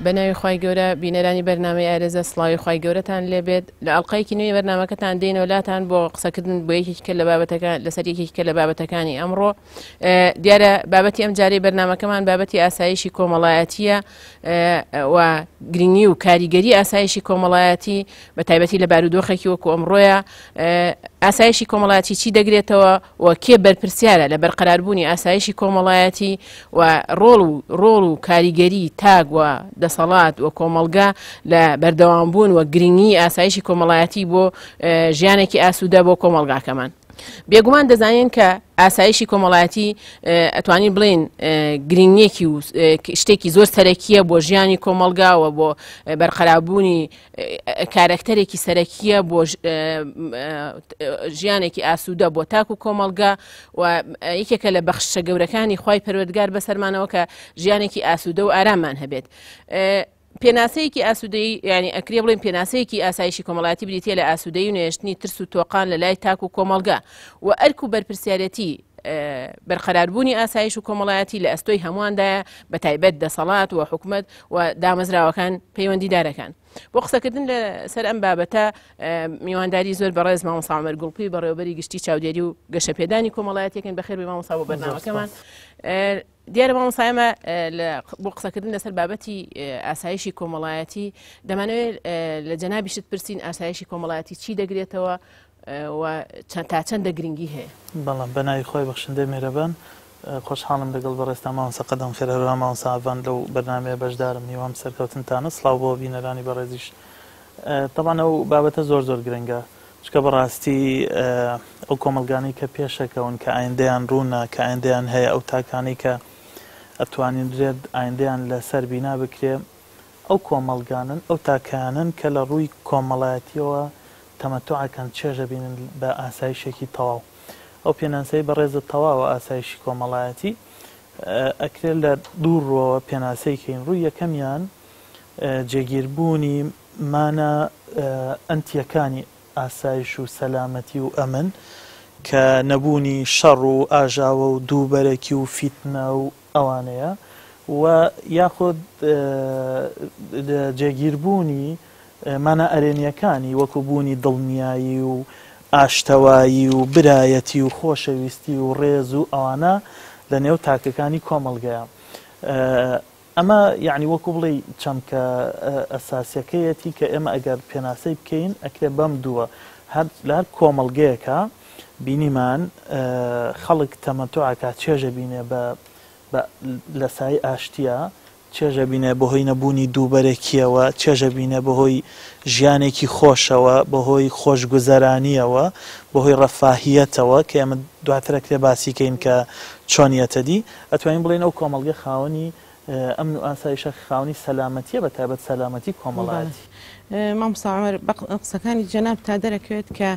بەناوی خوای گەورە بینەرانی بەرنامەی ئارێزە سڵاوی خوای گەورەتان لێبێت لە ئەڵلقەیەکی نوێی بەرنامەکەتان دێنەوە لاتان بۆ قسەکردن بۆ یەکێکە لە بابەتەکان لەسەر یەکێکە لە بابەتەکانی ئەمڕۆ دیارە بابەتی ئەم جارەی بەرنامەکەمان بابەتی ئاسایشی کۆمەڵایەتیە و گرنگی و کاریگەری ئاسایشی کۆمەڵایەتی بە تایبەتی لە بارودۆخێکی وەکو ئەمڕۆیە ئاسایشی کۆمەڵایەتی چی دەگرێتەوە و کێ بەرپرسیارە لە بەرقەراربوونی ئاسایشی کۆمەڵایەتی و ڕۆڵ و ڕۆڵ و کاریگەری تاک و دەسەڵات و کۆمەڵگا لە بەردەوامبوون و گرنگی ئاسایشی کۆمەڵایەتی بۆ ژیانێکی ئاسوودە بۆ کۆمەڵگاکەمان. بێگومان دەزانین کە ئاسایشی کۆمەڵایەتی ئەتوانین بڵێن گرنگێکی و شتێکی زۆر سەرەکیە بۆ ژیانی کۆمەڵگاوە بۆ بەرقەرابوونی کارەکتەرێکی سەرەکیە بۆ ژیانێکی ئاسوودە بۆ تاک و کۆمەڵگا و یەکێکە لە بەخشە گەورەکانی خوای پەروەردگار بەسەرمانەوە کە ژیانێکی ئاسوودە و ئارامان هەبێت. پێناسەیەکی ئاسوودەیی یانی ئەکرێ بڵێین پێناسەیەکی ئاسایشی کۆمەڵایەتی بریتیە لە ئاسوودەیی و نەهێشتنی ترس و تۆقان لە لای تاک و کۆمەڵگا و ئەرک و بەرپرسیارەتی بەرقەراربوونی ئاسایش و کۆمەڵایەتی لە ئەستۆی هەموواندایە بە تایبەت دەسەڵات و حکومەت و دامەزراوەکان پەیوەندیدارەکان. بۆ قسەکردن لەسەر ئەم بابەتە میوانداری زۆر بەڕێز مامۆستا عومەر گوڵپی بەڕێوەبەری گشتی چاودێری و گەشەپێدانی کۆمەڵایەتیەکەن بەخێربێی مامۆستا بۆ بەرنامەکەمان. دیارە مامۆستا ئێمە بۆ قسەکردن لەسەر بابەتی ئاسایشی کۆمەڵایەتی دەمانەوێت لە جەنابیشت پرسین ئاسایشی کۆمەڵایەتی چی دەگرێتەوە و چەند تا چەندە گرنگی هەیە؟ بەڵام بە ناوی خوای بەخشندەی میهرەبان خۆشحاڵم لەگەڵ بەڕێزتان مامۆستا قەدەم خێر هەروەها مامۆستا ئاڤان لەو بەرنامەیە بەشدارم هیوام سەرکەوتنتانە سڵاو بۆ بینەرانی بەڕێزیش تەبعەن ئەو بابەتە زۆر زۆر گرنگە چونکە بەڕاستی ئەو کۆمەڵگانەی کە پێشەکەون، کە ئایندەیان ڕوونە، کە ئایندەیان هەیە، ئەو تاکانەی کە ئەتوانرێت ئایندەیان لەسەر بینا بکرێ، ئەو کۆمەڵگانەن، ئەو تاکانەن کە لە ڕووی کۆمەڵایەتییەوە تەمەتوع ئەکەن، چێژ ئەبینن بە ئاسایشێکی تەواو. ئەو پێناسەی بەڕێزت تەواوە، ئاسایشی کۆمەڵایەتی ئەکرێ لە دوو ڕووەوە پێناسەی کەین، ڕووی یەکەمیان جێگیربوونی مانا ئەنتییەکانی ئاسایش و سەلامەتی و ئەمن کە نەبوونی شەڕ و ئاژاوە و دووبەرەکی و فیتنە و ئەوانەیە و یاخود جێگیربوونی مانا ئەرێنییەکانی وەکو بوونی دڵنیایی و ئاشتەوایی و برایەتی و خۆشەویستی و ڕێز و ئەوانە لە نێو تاکەکانی کۆمەڵگەیە. ئەمە یەعنی وەکو بڵێی چەمکە ئەساسیەکەیەتی کە ئێمە ئەگەر پێناسەی بکەین ئەکرێ بەم دووە هەر لە هەر کۆمەڵگەیەکا بینیمان خەڵک تەمەتوع ئەکا چێژ ئەبینێ بە بە لە سایەی ئاشتیە چێژ ئەبینێ بەهۆی نەبوونی دووبەرەکیەوە چێژ ئەبینێ بەهۆی ژیانێکی خۆشەوە بەهۆی خۆشگوزەرانیەوە بەهۆی ڕەفاهیەتەوە کە ئێمە دواتر ئەکرێ باسی کەین کە چۆن یەتە دی ئەتوانین بڵێین ئەو کۆمەڵگە خاوەنی ئەمن و ئاسایشە، خاوەنی سەلامەتییە بە تایبەت سەلامەتی کۆمەڵایەتی. مامۆستا عومەر بە قسەکانی جەنابتا دەرەکەوێت کە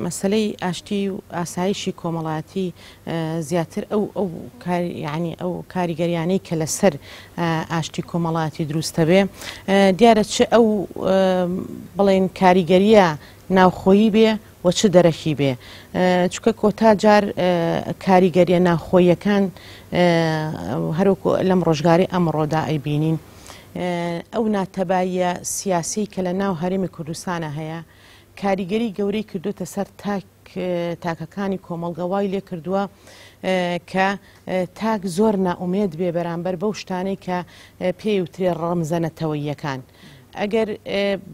مەسەلەی ئاشتی و ئاسایشی کۆمەڵایەتی زیاتر ئەو ئەو یانی ئەو کاریگەریانەی کە لەسەر ئاشتی کۆمەڵایەتی دروستەبێ دیارە چ ئەو بڵێن کاریگەریە ناوخۆیی بێ و چ دەرەکی بێ چونکە کۆتا جار کاریگەریە ناوخۆییەکان هەروەکو لەم ڕۆژگاری ئەمڕۆدا ئەیبینین ئەو ناتەباییە سیاسی کە لە ناو هەرێمی کوردستانە هەیە کاریگەری گەورەی کردوتە سەر تاک تاکەکانی کۆمەڵگە وای لێ کردووە کە تاک زۆر نائومێد بێ بەرامبەر بەو شتانەی کە پێی وترێ ڕەمزە نەتەوەییەکان ئەگەر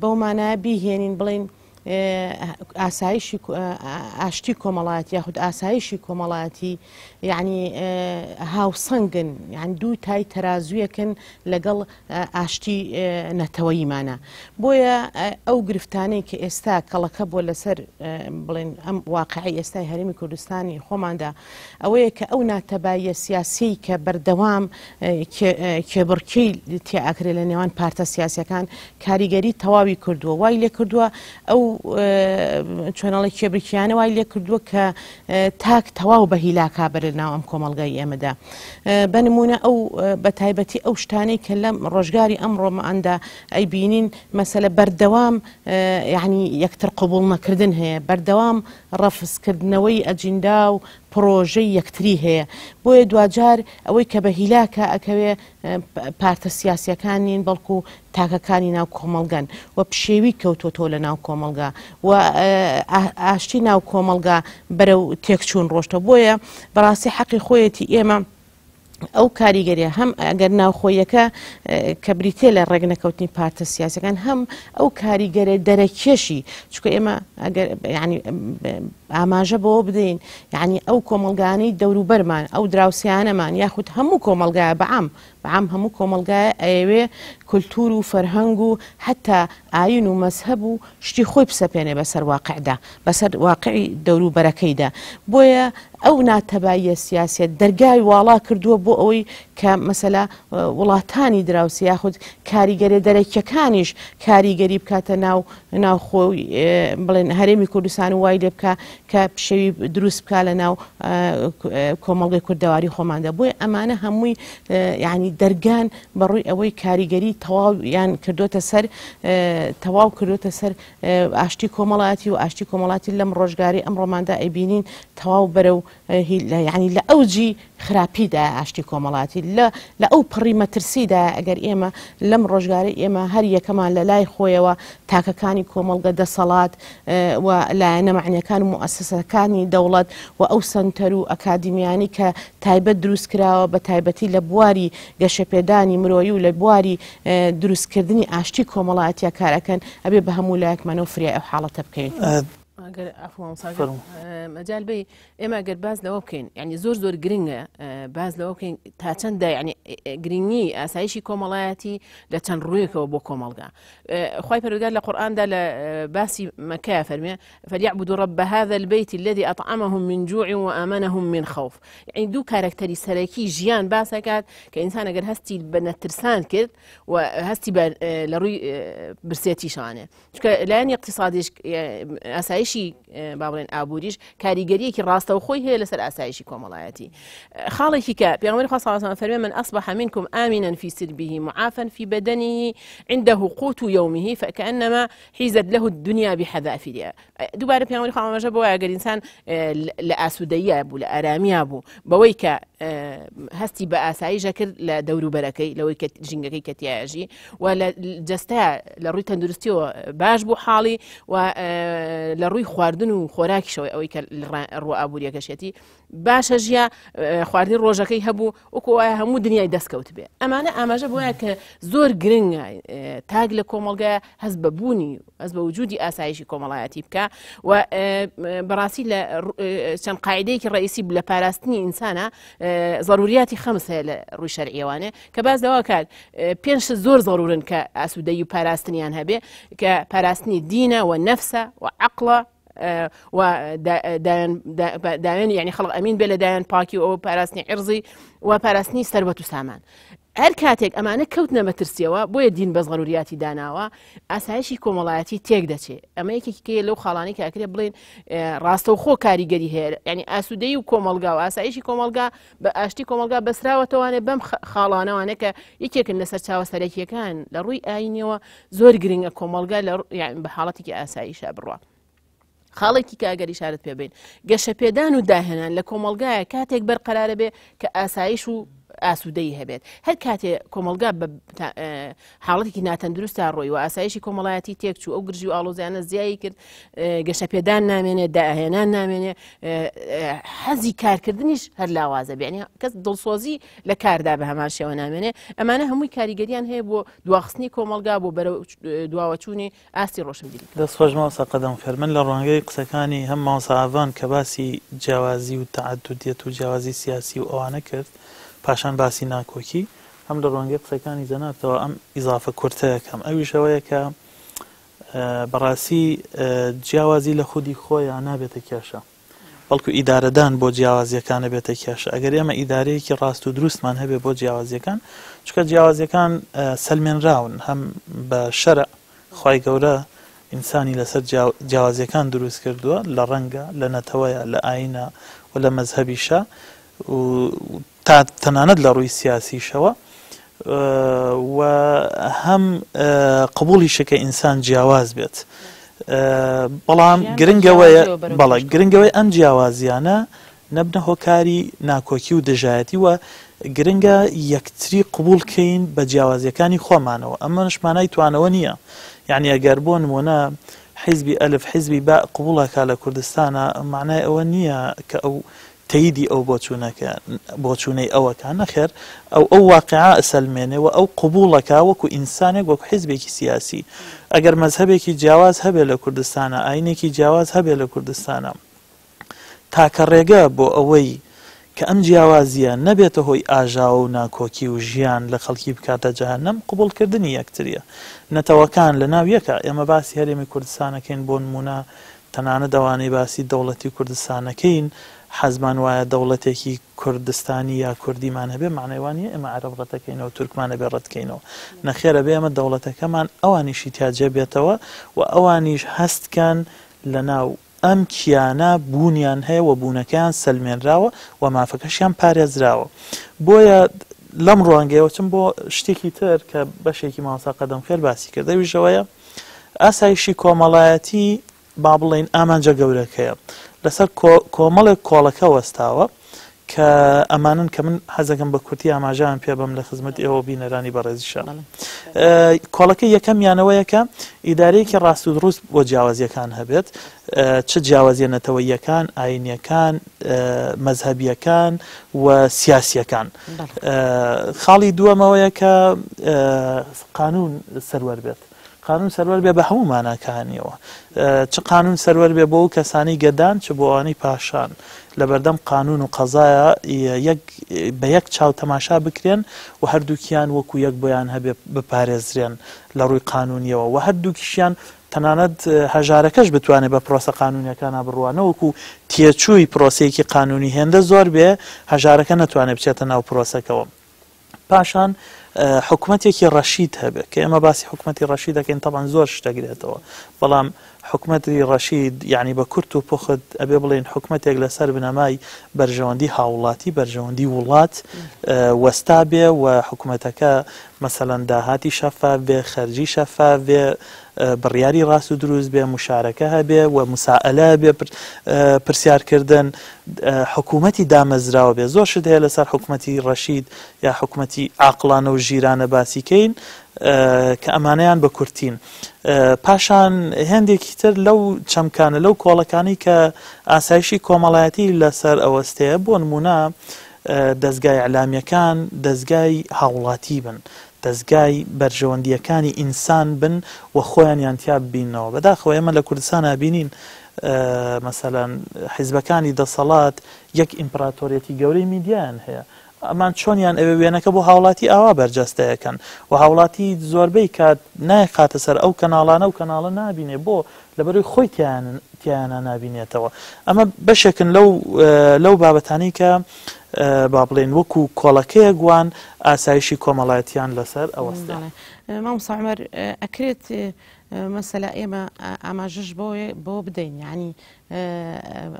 بەو مانایە بیهێنین بڵین ئاسایشی ئاشتی کۆمەڵایەتی یاخود ئاسایشی کۆمەڵایەتی یعنی هاوسەنگن یان دوو تای تەرازویەکن لەگەڵ ئاشتی نەتەوەییمانە بۆیە ئەو گرفتانەی کە ئێستا کەڵەکە بووە لەسەر بڵێن ئەم واقعی ئێستای هەرێمی کوردستانی خۆماندا ئەوەیە کە ئەو ناتەباییە سیاسیەی کە بەردەوام کێبڕکێی تیاکرێ لە نێوان پارتە سیاسەکان کاریگەری تەواوی کردووە وای لێ کردووە ئەو چۆنەڵی کێبرکیانە وای لێ کردووە کە تاک تەواو بە هیلاکا بەرە ناو ئەم کۆمەڵگای ئێمەدا. بە نموونە ئەو بە تایبەتی ئەو شتانەی کە لەم ڕۆژگاری ئەمڕۆماندا ئەیبینین مەسەلە بەردەوام یعنی یەکتر قبوڵ نەکردن هەیە، بەردەوام ڕەفزکردنەوەی ئەجیندا و پڕۆژەی یەکتری هەیە. بۆیە دواجار ئەوەی کە بە هیلاکا ئەکەوێ پارتە سیاسیەکان نین بەڵکو تاکەکانی ناو کۆمەڵگەن و پشێوی کەوتۆتەوە لە ناو کۆمەڵگا و ئاشتی ناو کۆمەڵگا بەرەو تێکچوون ڕۆشتە. بۆیە بەڕاستی حەقی خۆیەتی ئێمە ئەو کاریگەریە هەم ئەگەر ناوخۆیەکە کە بریتە لە ڕێکنەکەوتنی پارتە سیاسەکان، هەم ئەو کاریگەرە دەرەکێشی، چونکە ئێمە ئەگەر ینی ئاماژە بەوە بدەین یعنی ئەو کۆمەڵگانەی دەوروبەرمان، ئەو دراوسیانەمان، یاخود هەموو کۆمەڵگایە بەعام بەعام هەموو کۆمەڵگایە ئەیەوێ کولتور و فەرهەنگ و حتا ئاین و مەزهەب و شتی خۆی بسەپێنێ بەسەر واقعدا، بەسەر واقعی دەوروبەرەکەیدا. بۆیە ئەو ناتەباییە سیاسیە دەرگای واڵا کردووە بۆ ئەوەی کە مەسەلا وڵاتانی دراوسێ یاخود کاریگەرە دەرەکیەکانیش کاریگەری بکاتە ناو ناوخۆی بڵێن هەرێمی کوردستان و وای لێ بکا کە پشێوی دروست بکا لە ناو کۆمەڵگەی کوردەواری خۆماندا. بۆیە ئەمانە هەمووی یعنی دەرگان بەڕووی ئەوەی کاریگەری تەواویان کردوتە سەر تەواو کردوتە سەر ئاشتی کۆمەڵایەتی و ئاشتی کۆمەڵاتی لەم ڕۆژگاری ئەمڕۆماندا ئەیبینین تەواو بەرەو یعنی لە ئەوجی خراپیدا ئاشتی کۆمەڵاتی لە ئەو پڕی مەترسیدا. ئەگەر ئێمە لەم ڕۆژگارەی ئێمە هەر یەکەمان لە لای خۆیەوە تاکەکانی کۆمەڵگە، دەسەڵات و لایەنە مەعنیەکان و موئەسەسەکانی دەوڵەت و ئەو سەنتەر و ئەکادیمیانی کە تایبەت دروست کراوە بە تایبەتی لە بواری گەشەپێدانی مرۆیی و لە بواری دروستکردنی ئاشتی کۆمەڵایەتیا کارەکەن، ئەبێ بە هەموو لایەکمانەوە فریای ئەو حاڵەتە بکەوین. ئەگەر عەفو مامۆستا مەجال بێ ئێمە ئەگەر باس لەوە بکەین، یعنی زۆر زۆر گرنگە باس لەوە بکەین تا چەندە یعنی گرنگی ئاسایشی کۆمەڵایەتی لە چەند ڕوویەکەوە بۆ کۆمەڵگا. خوای پەروەردگار لە قورئاندا لە باسی مەکە فەرمێ فليعبدوا رب هذا البيت الذي أطعمهم من جوع وآمنهم من خوف. یعنی دوو کارکتەری سەرەکی ژیان باسەکات کە ئینسان ئەگەر هەستی بە نەترسان کرد و هەستی لە ڕووی برسێتیشانێ، چونکە لایەنی اقتصادیش ئاسایشی با بڵێن ئابووریش کاریگەریەکی ڕاستەوخۆی هەیە لەسەر ئاسایشی کۆمەڵایەتی. خاڵێکی کە پێغەمبەری خوا صلی الله علیه و سلم فەرمێ من أصبح منكم آمنا في سربه معافا في بدنه عنده قوت يومه فكأنما حيزت له الدنيا بحذافيرها. دووبارە پێغەمبەری خوا ئاماژە بەوە ئەگەر ئینسان لە ئاسوودەیە بوو لە ئارامییا بوو بەوەی کە هەستی بە ئاساییشە کرد لە دەوروبەرەکەی، لەوەی کە ژینگەکەی کە تیایەژی و لە جەستە لە ڕووی تەندروستیەوە باش بوو حاڵی و لە ڕووی خواردن و خۆراکیشەوەی ئەوەی کە ڕوو ئابووریەکەشێتی باشە ژیا، خواردنی ڕۆژەکەی هەبوو وەکو وایە هەموو دنیای دەستکەوت بێ. ئەمانە ئاماژە بۆیە کە زۆر گرنگە تاک لە کۆمەڵگە هەست بە بوونی هەست بە وجودی ئاسایشی کۆمەڵایەتی بکە و بەڕاستی لە چەند قاعدەیەکی ڕئیسی لە پاراستنی ئینسانە ضروریاتی خەمس هەیە لە ڕووی شەرعیەوانێ کە باس لەوە کات پێنج شت زۆر ضرورن کە ئاسوودەی و پاراستنیان هەبێ کە پاراستنی دینە و نەفسە و عەقڵە و داوێن، یعنی خەڵک ئەمین بێ لە دایان پاکی و ئەوە پاراستنی عرضی و پاراستنی سەروەت و سامان. هەر کاتێک ئەمانە کەوتنە مەترسیەوە، بۆیە دین بە زەروریاتی داناوە، ئاسایشی کۆمەڵایەتی تێک دەچێت. ئەمە یەکێکی لەو خاڵانی کە ئەکرێ بڵێن ڕاستەوخۆ کاریگەری هەیە، یعنی ئاسوودەی و کۆمەڵگا و ئاسایشی کۆمەڵگا بە ئاشتی کۆمەڵگا بەسراوەتەوانێ بەم خاڵانەوانە کە یەکێکن لە سەرچاوە سەرەکیەکان لە ڕووی ئاینیەوە. زۆر گرنگە کۆمەڵگا لە یعنی بە حاڵەتێکی ئاساییشا بڕوا. خاڵێکی کە ئەگەر ئیشارەت پێ بین، گەشەپێدان و داهێنان لە کۆمەڵگایە کاتێک بەرقەرارە بێ کە ئاسایش و ئاسوودەی هەبێت. هەر کاتێ کۆمەڵگا بە حاڵەتێکی ناتەندروستا ڕۆی و ئاسایشی کۆمەڵایەتی تێکچوو، ئەو گرژی و ئاڵۆزیانە زیایی کرد، گەشەپێدان نامێنێ، داهێنان نامێنێ، حەزی کارکردنیش هەر لاوازە بێنی، کەس دڵسۆزی لە کاردا بە هەمان شێوە نامێنێ. ئەمانە هەمووی کاریگەریان هەیە بۆ دواخستنی کۆمەڵگا، بۆ بەرەو دواوەچوونی ئاستی ڕۆشنبیری. دەست خۆش مامۆستا قەدەم خێر. من لە ڕوانگەی قسەکانی هەم مامۆستا ئاڤان کە باسی جیاوازی و تەعەدودیەت و جیاوازی سیاسی و ئەوانە کرد، پاشان باسی ناکۆکی، هەم لە ڕوانگەی قسەکانی جەنابتەوە ئەم ئیزافە کورتە ئەکەم، ئەویش ئەوەیە کە بەڕاستی جیاوازی لە خودی خۆیا نابێتە کێشە، بەڵکو ئیدارەدان بۆ جیاوازیەکان ئەبێتە کێشە. ئەگەر ئێمە ئیدارەیەکی ڕاست و دروستمان هەبێ بۆ جیاوازیەکان، چونکە جیاوازیەکان سەلمێنراون هەم بە شەرع، خوای گەورە ئینسانی لەسەر جیاوازیەکان دروست کردووە لە ڕەنگە، لە نەتەوەیە، لە ئاینە و لە مەزهەبیشە و تا تەنانەت لە ڕووی سیاسیشەوە و هەم قبوڵیشە کە ئینسان جیاواز بێت. بەڵام گرنگەوەیە بەڵێ گرنگەوەی ئەم جیاوازیانە نەبنە هۆکاری ناکۆکی و دژایەتی و گرنگە یەکتری قبوڵ کەین بە جیاوازیەکانی خۆمانەوە ئەمەش مانای توانەوە نییە یعنی ئەگەر بۆ نمونە حیزبی ئەلف حیزبی با قبوڵەکە لە کوردستانە معنای ئەوە نییە کە ئەو تەیدی ئەو بۆچوونەکە بۆچوونەی ئەوەکە نەخێر ئەو ئەو واقعا ئەسەلمێنێ و ئەو قبوڵەکە وەکو ئینسانێک وەکو حیزبێکی سیاسی ئەگەر مەزهەبێکی جیاواز هەبێ لە کوردستانە ئاینێکی جیاواز هەبێ لە کوردستانە تاکە ڕێگە بۆ ئەوەی کە ئەم جیاوازییە نەبێتە هۆی ئاژاوە و ناکۆکی و ژیان لە خەڵکی بکاتە جەهەنەم، قبوڵکردنی یەکترییە. نەتەوەکان لە ناو یەکا. ئێمە باسی هەرێمی کوردستان ئەکەین بۆ نموونە، تەنانەت ئەوانەی باسی دەوڵەتی کوردستان ئەکەین، حەزمان وایە دەوڵەتێکی کوردستانی یا کوردیمان هەبێ، مەعنای وا نییە ئێمە عەرەب ڕەتەکەینەوە، تورکمان ئەبێ ڕەتکەینەوە. نەخێر ئەبێ ئێمە دەوڵەتەکەمان ئەوانیشی تیا جێ بێتەوە و ئەوانیش هەست کەن لە ناو ئەم کیانە بوونیان هەیە و بوونەکەیان سەلمێنراوە و مافەکەشیان پارێزراوە. بۆیە لەم ڕوانگەیەوە چم بۆ شتێکی تر کە بەشێکی مامۆستا قەدەم خێر باسی کرد ئەویش ئەوەیە ئاسایشی کۆمەڵایەتی با بڵێین ئامانجە گەورەکەیە لەسەر کۆمەڵێک کۆڵەکە وەستاوە کە ئەمانن کە من حەزەکەم بە کورتی ئاماژەیان پێ بەم لە خزمەت ئێوە بینەرانی بەڕێزیشە. کۆڵەکەی یەکەمیانەوەیە کە ئیدارەیەکی ڕاست و دروست بۆ جیاوازیەکان هەبێت چ جیاوازیە نەتەوەییەکان، ئاینیەکان، مەزهەبیەکان و سیاسیەکان. خاڵی دووەمەوەیە کە قانون سەروەر بێت. قانون سەروەر بێ بە هەموو ماناکانیەوە چ قانون سەروەر بێ بۆ ئەو کەسانەی گەدان چ بۆ ئەوانەی پاشان لەبەردەم قانون و قەزایە یەک بە یەک چاو تەماشا بکرێن و هەردووکیان وەکو یەک بۆیان هەبێ بپارێزرێن لە ڕووی قانونیەوە و هەردووکیشیان تەنانەت هەژارەکەش بتوانێت بە پرۆسە قانونیەکانە بڕوا نەوەکو تێچووی پرۆسەیەکی قانونی هێندە زۆر بێ هەژارەکە نەتوانێت بچێتە ناو پرۆسەکەوە. پاشان حکومەتێکی ڕەشید هەبێت کە ئێمە باسی حکومەتی ڕەشید دەکەین تەبعەن زۆر شت دەگرێتەوە بەڵام حکومەتی ڕەشید یعنی بە کورت و پوخت ئەبێ بڵێن حکومەتێک لەسەر بنەمای بەرژەوەندی هاوڵاتی بەرژەوەندی وڵات وەستا بێ و حکومەتەکە مەسەلەن داهاتی شەفاف بێ خەرجی شەفاف بێ بڕیاری ڕاست و دروست بێ، موشارەکە هەبێ و موسائەلە هەبێ، پرسیارکردن، حکوومەتی دامەزراوە بێ. زۆر شت هەیە لەسەر حکوومەتی ڕەشید یا حکوومەتی عاقڵانە و ژیرانە باسی کەین کە ئەمانەیان بە کورتین. پاشان هێندێکی تر لەو چەمکانە، لەو کۆڵەکانەی کە ئاسایشی کۆمەڵایەتی لەسەر ئەوەستەیە، بۆ نموونە دەزگا ئیعلامییەکان دەزگای هاوڵاتی بن، دەزگای بەرژەوەندییەکانی ئینسان بن و خۆیانیان تیا ببیننەوە. بەداخەوە ئێمە لە کوردستانا بینین مەسەلەن حیزبەکانی دەسەڵات یەک ئیمپراتۆریەتی گەورەی میدیایان هەیە. ئەمان چۆنیان ئەوێ وێنەکە بۆ هاوڵاتی ئاوا بەرجەستەیەکەن و هاوڵاتی زۆربەی کات نایخاتە سەر ئەو کەناڵانە و کەناڵە نابینێ بۆ لەبەرەوەی خۆی تیایانا نابینێتەوە. ئەمە بەشێکن لەو لەو بابەتانەی کە با بڵێین وەکو کۆڵەکەیەک وان ئاسایشی کۆمەڵایەتیان لەسەر ئەوەستێ. مامۆستا عومەر ئەکرێت مەسەلە ئێمە ئاماژەش بۆ بدەین یعنی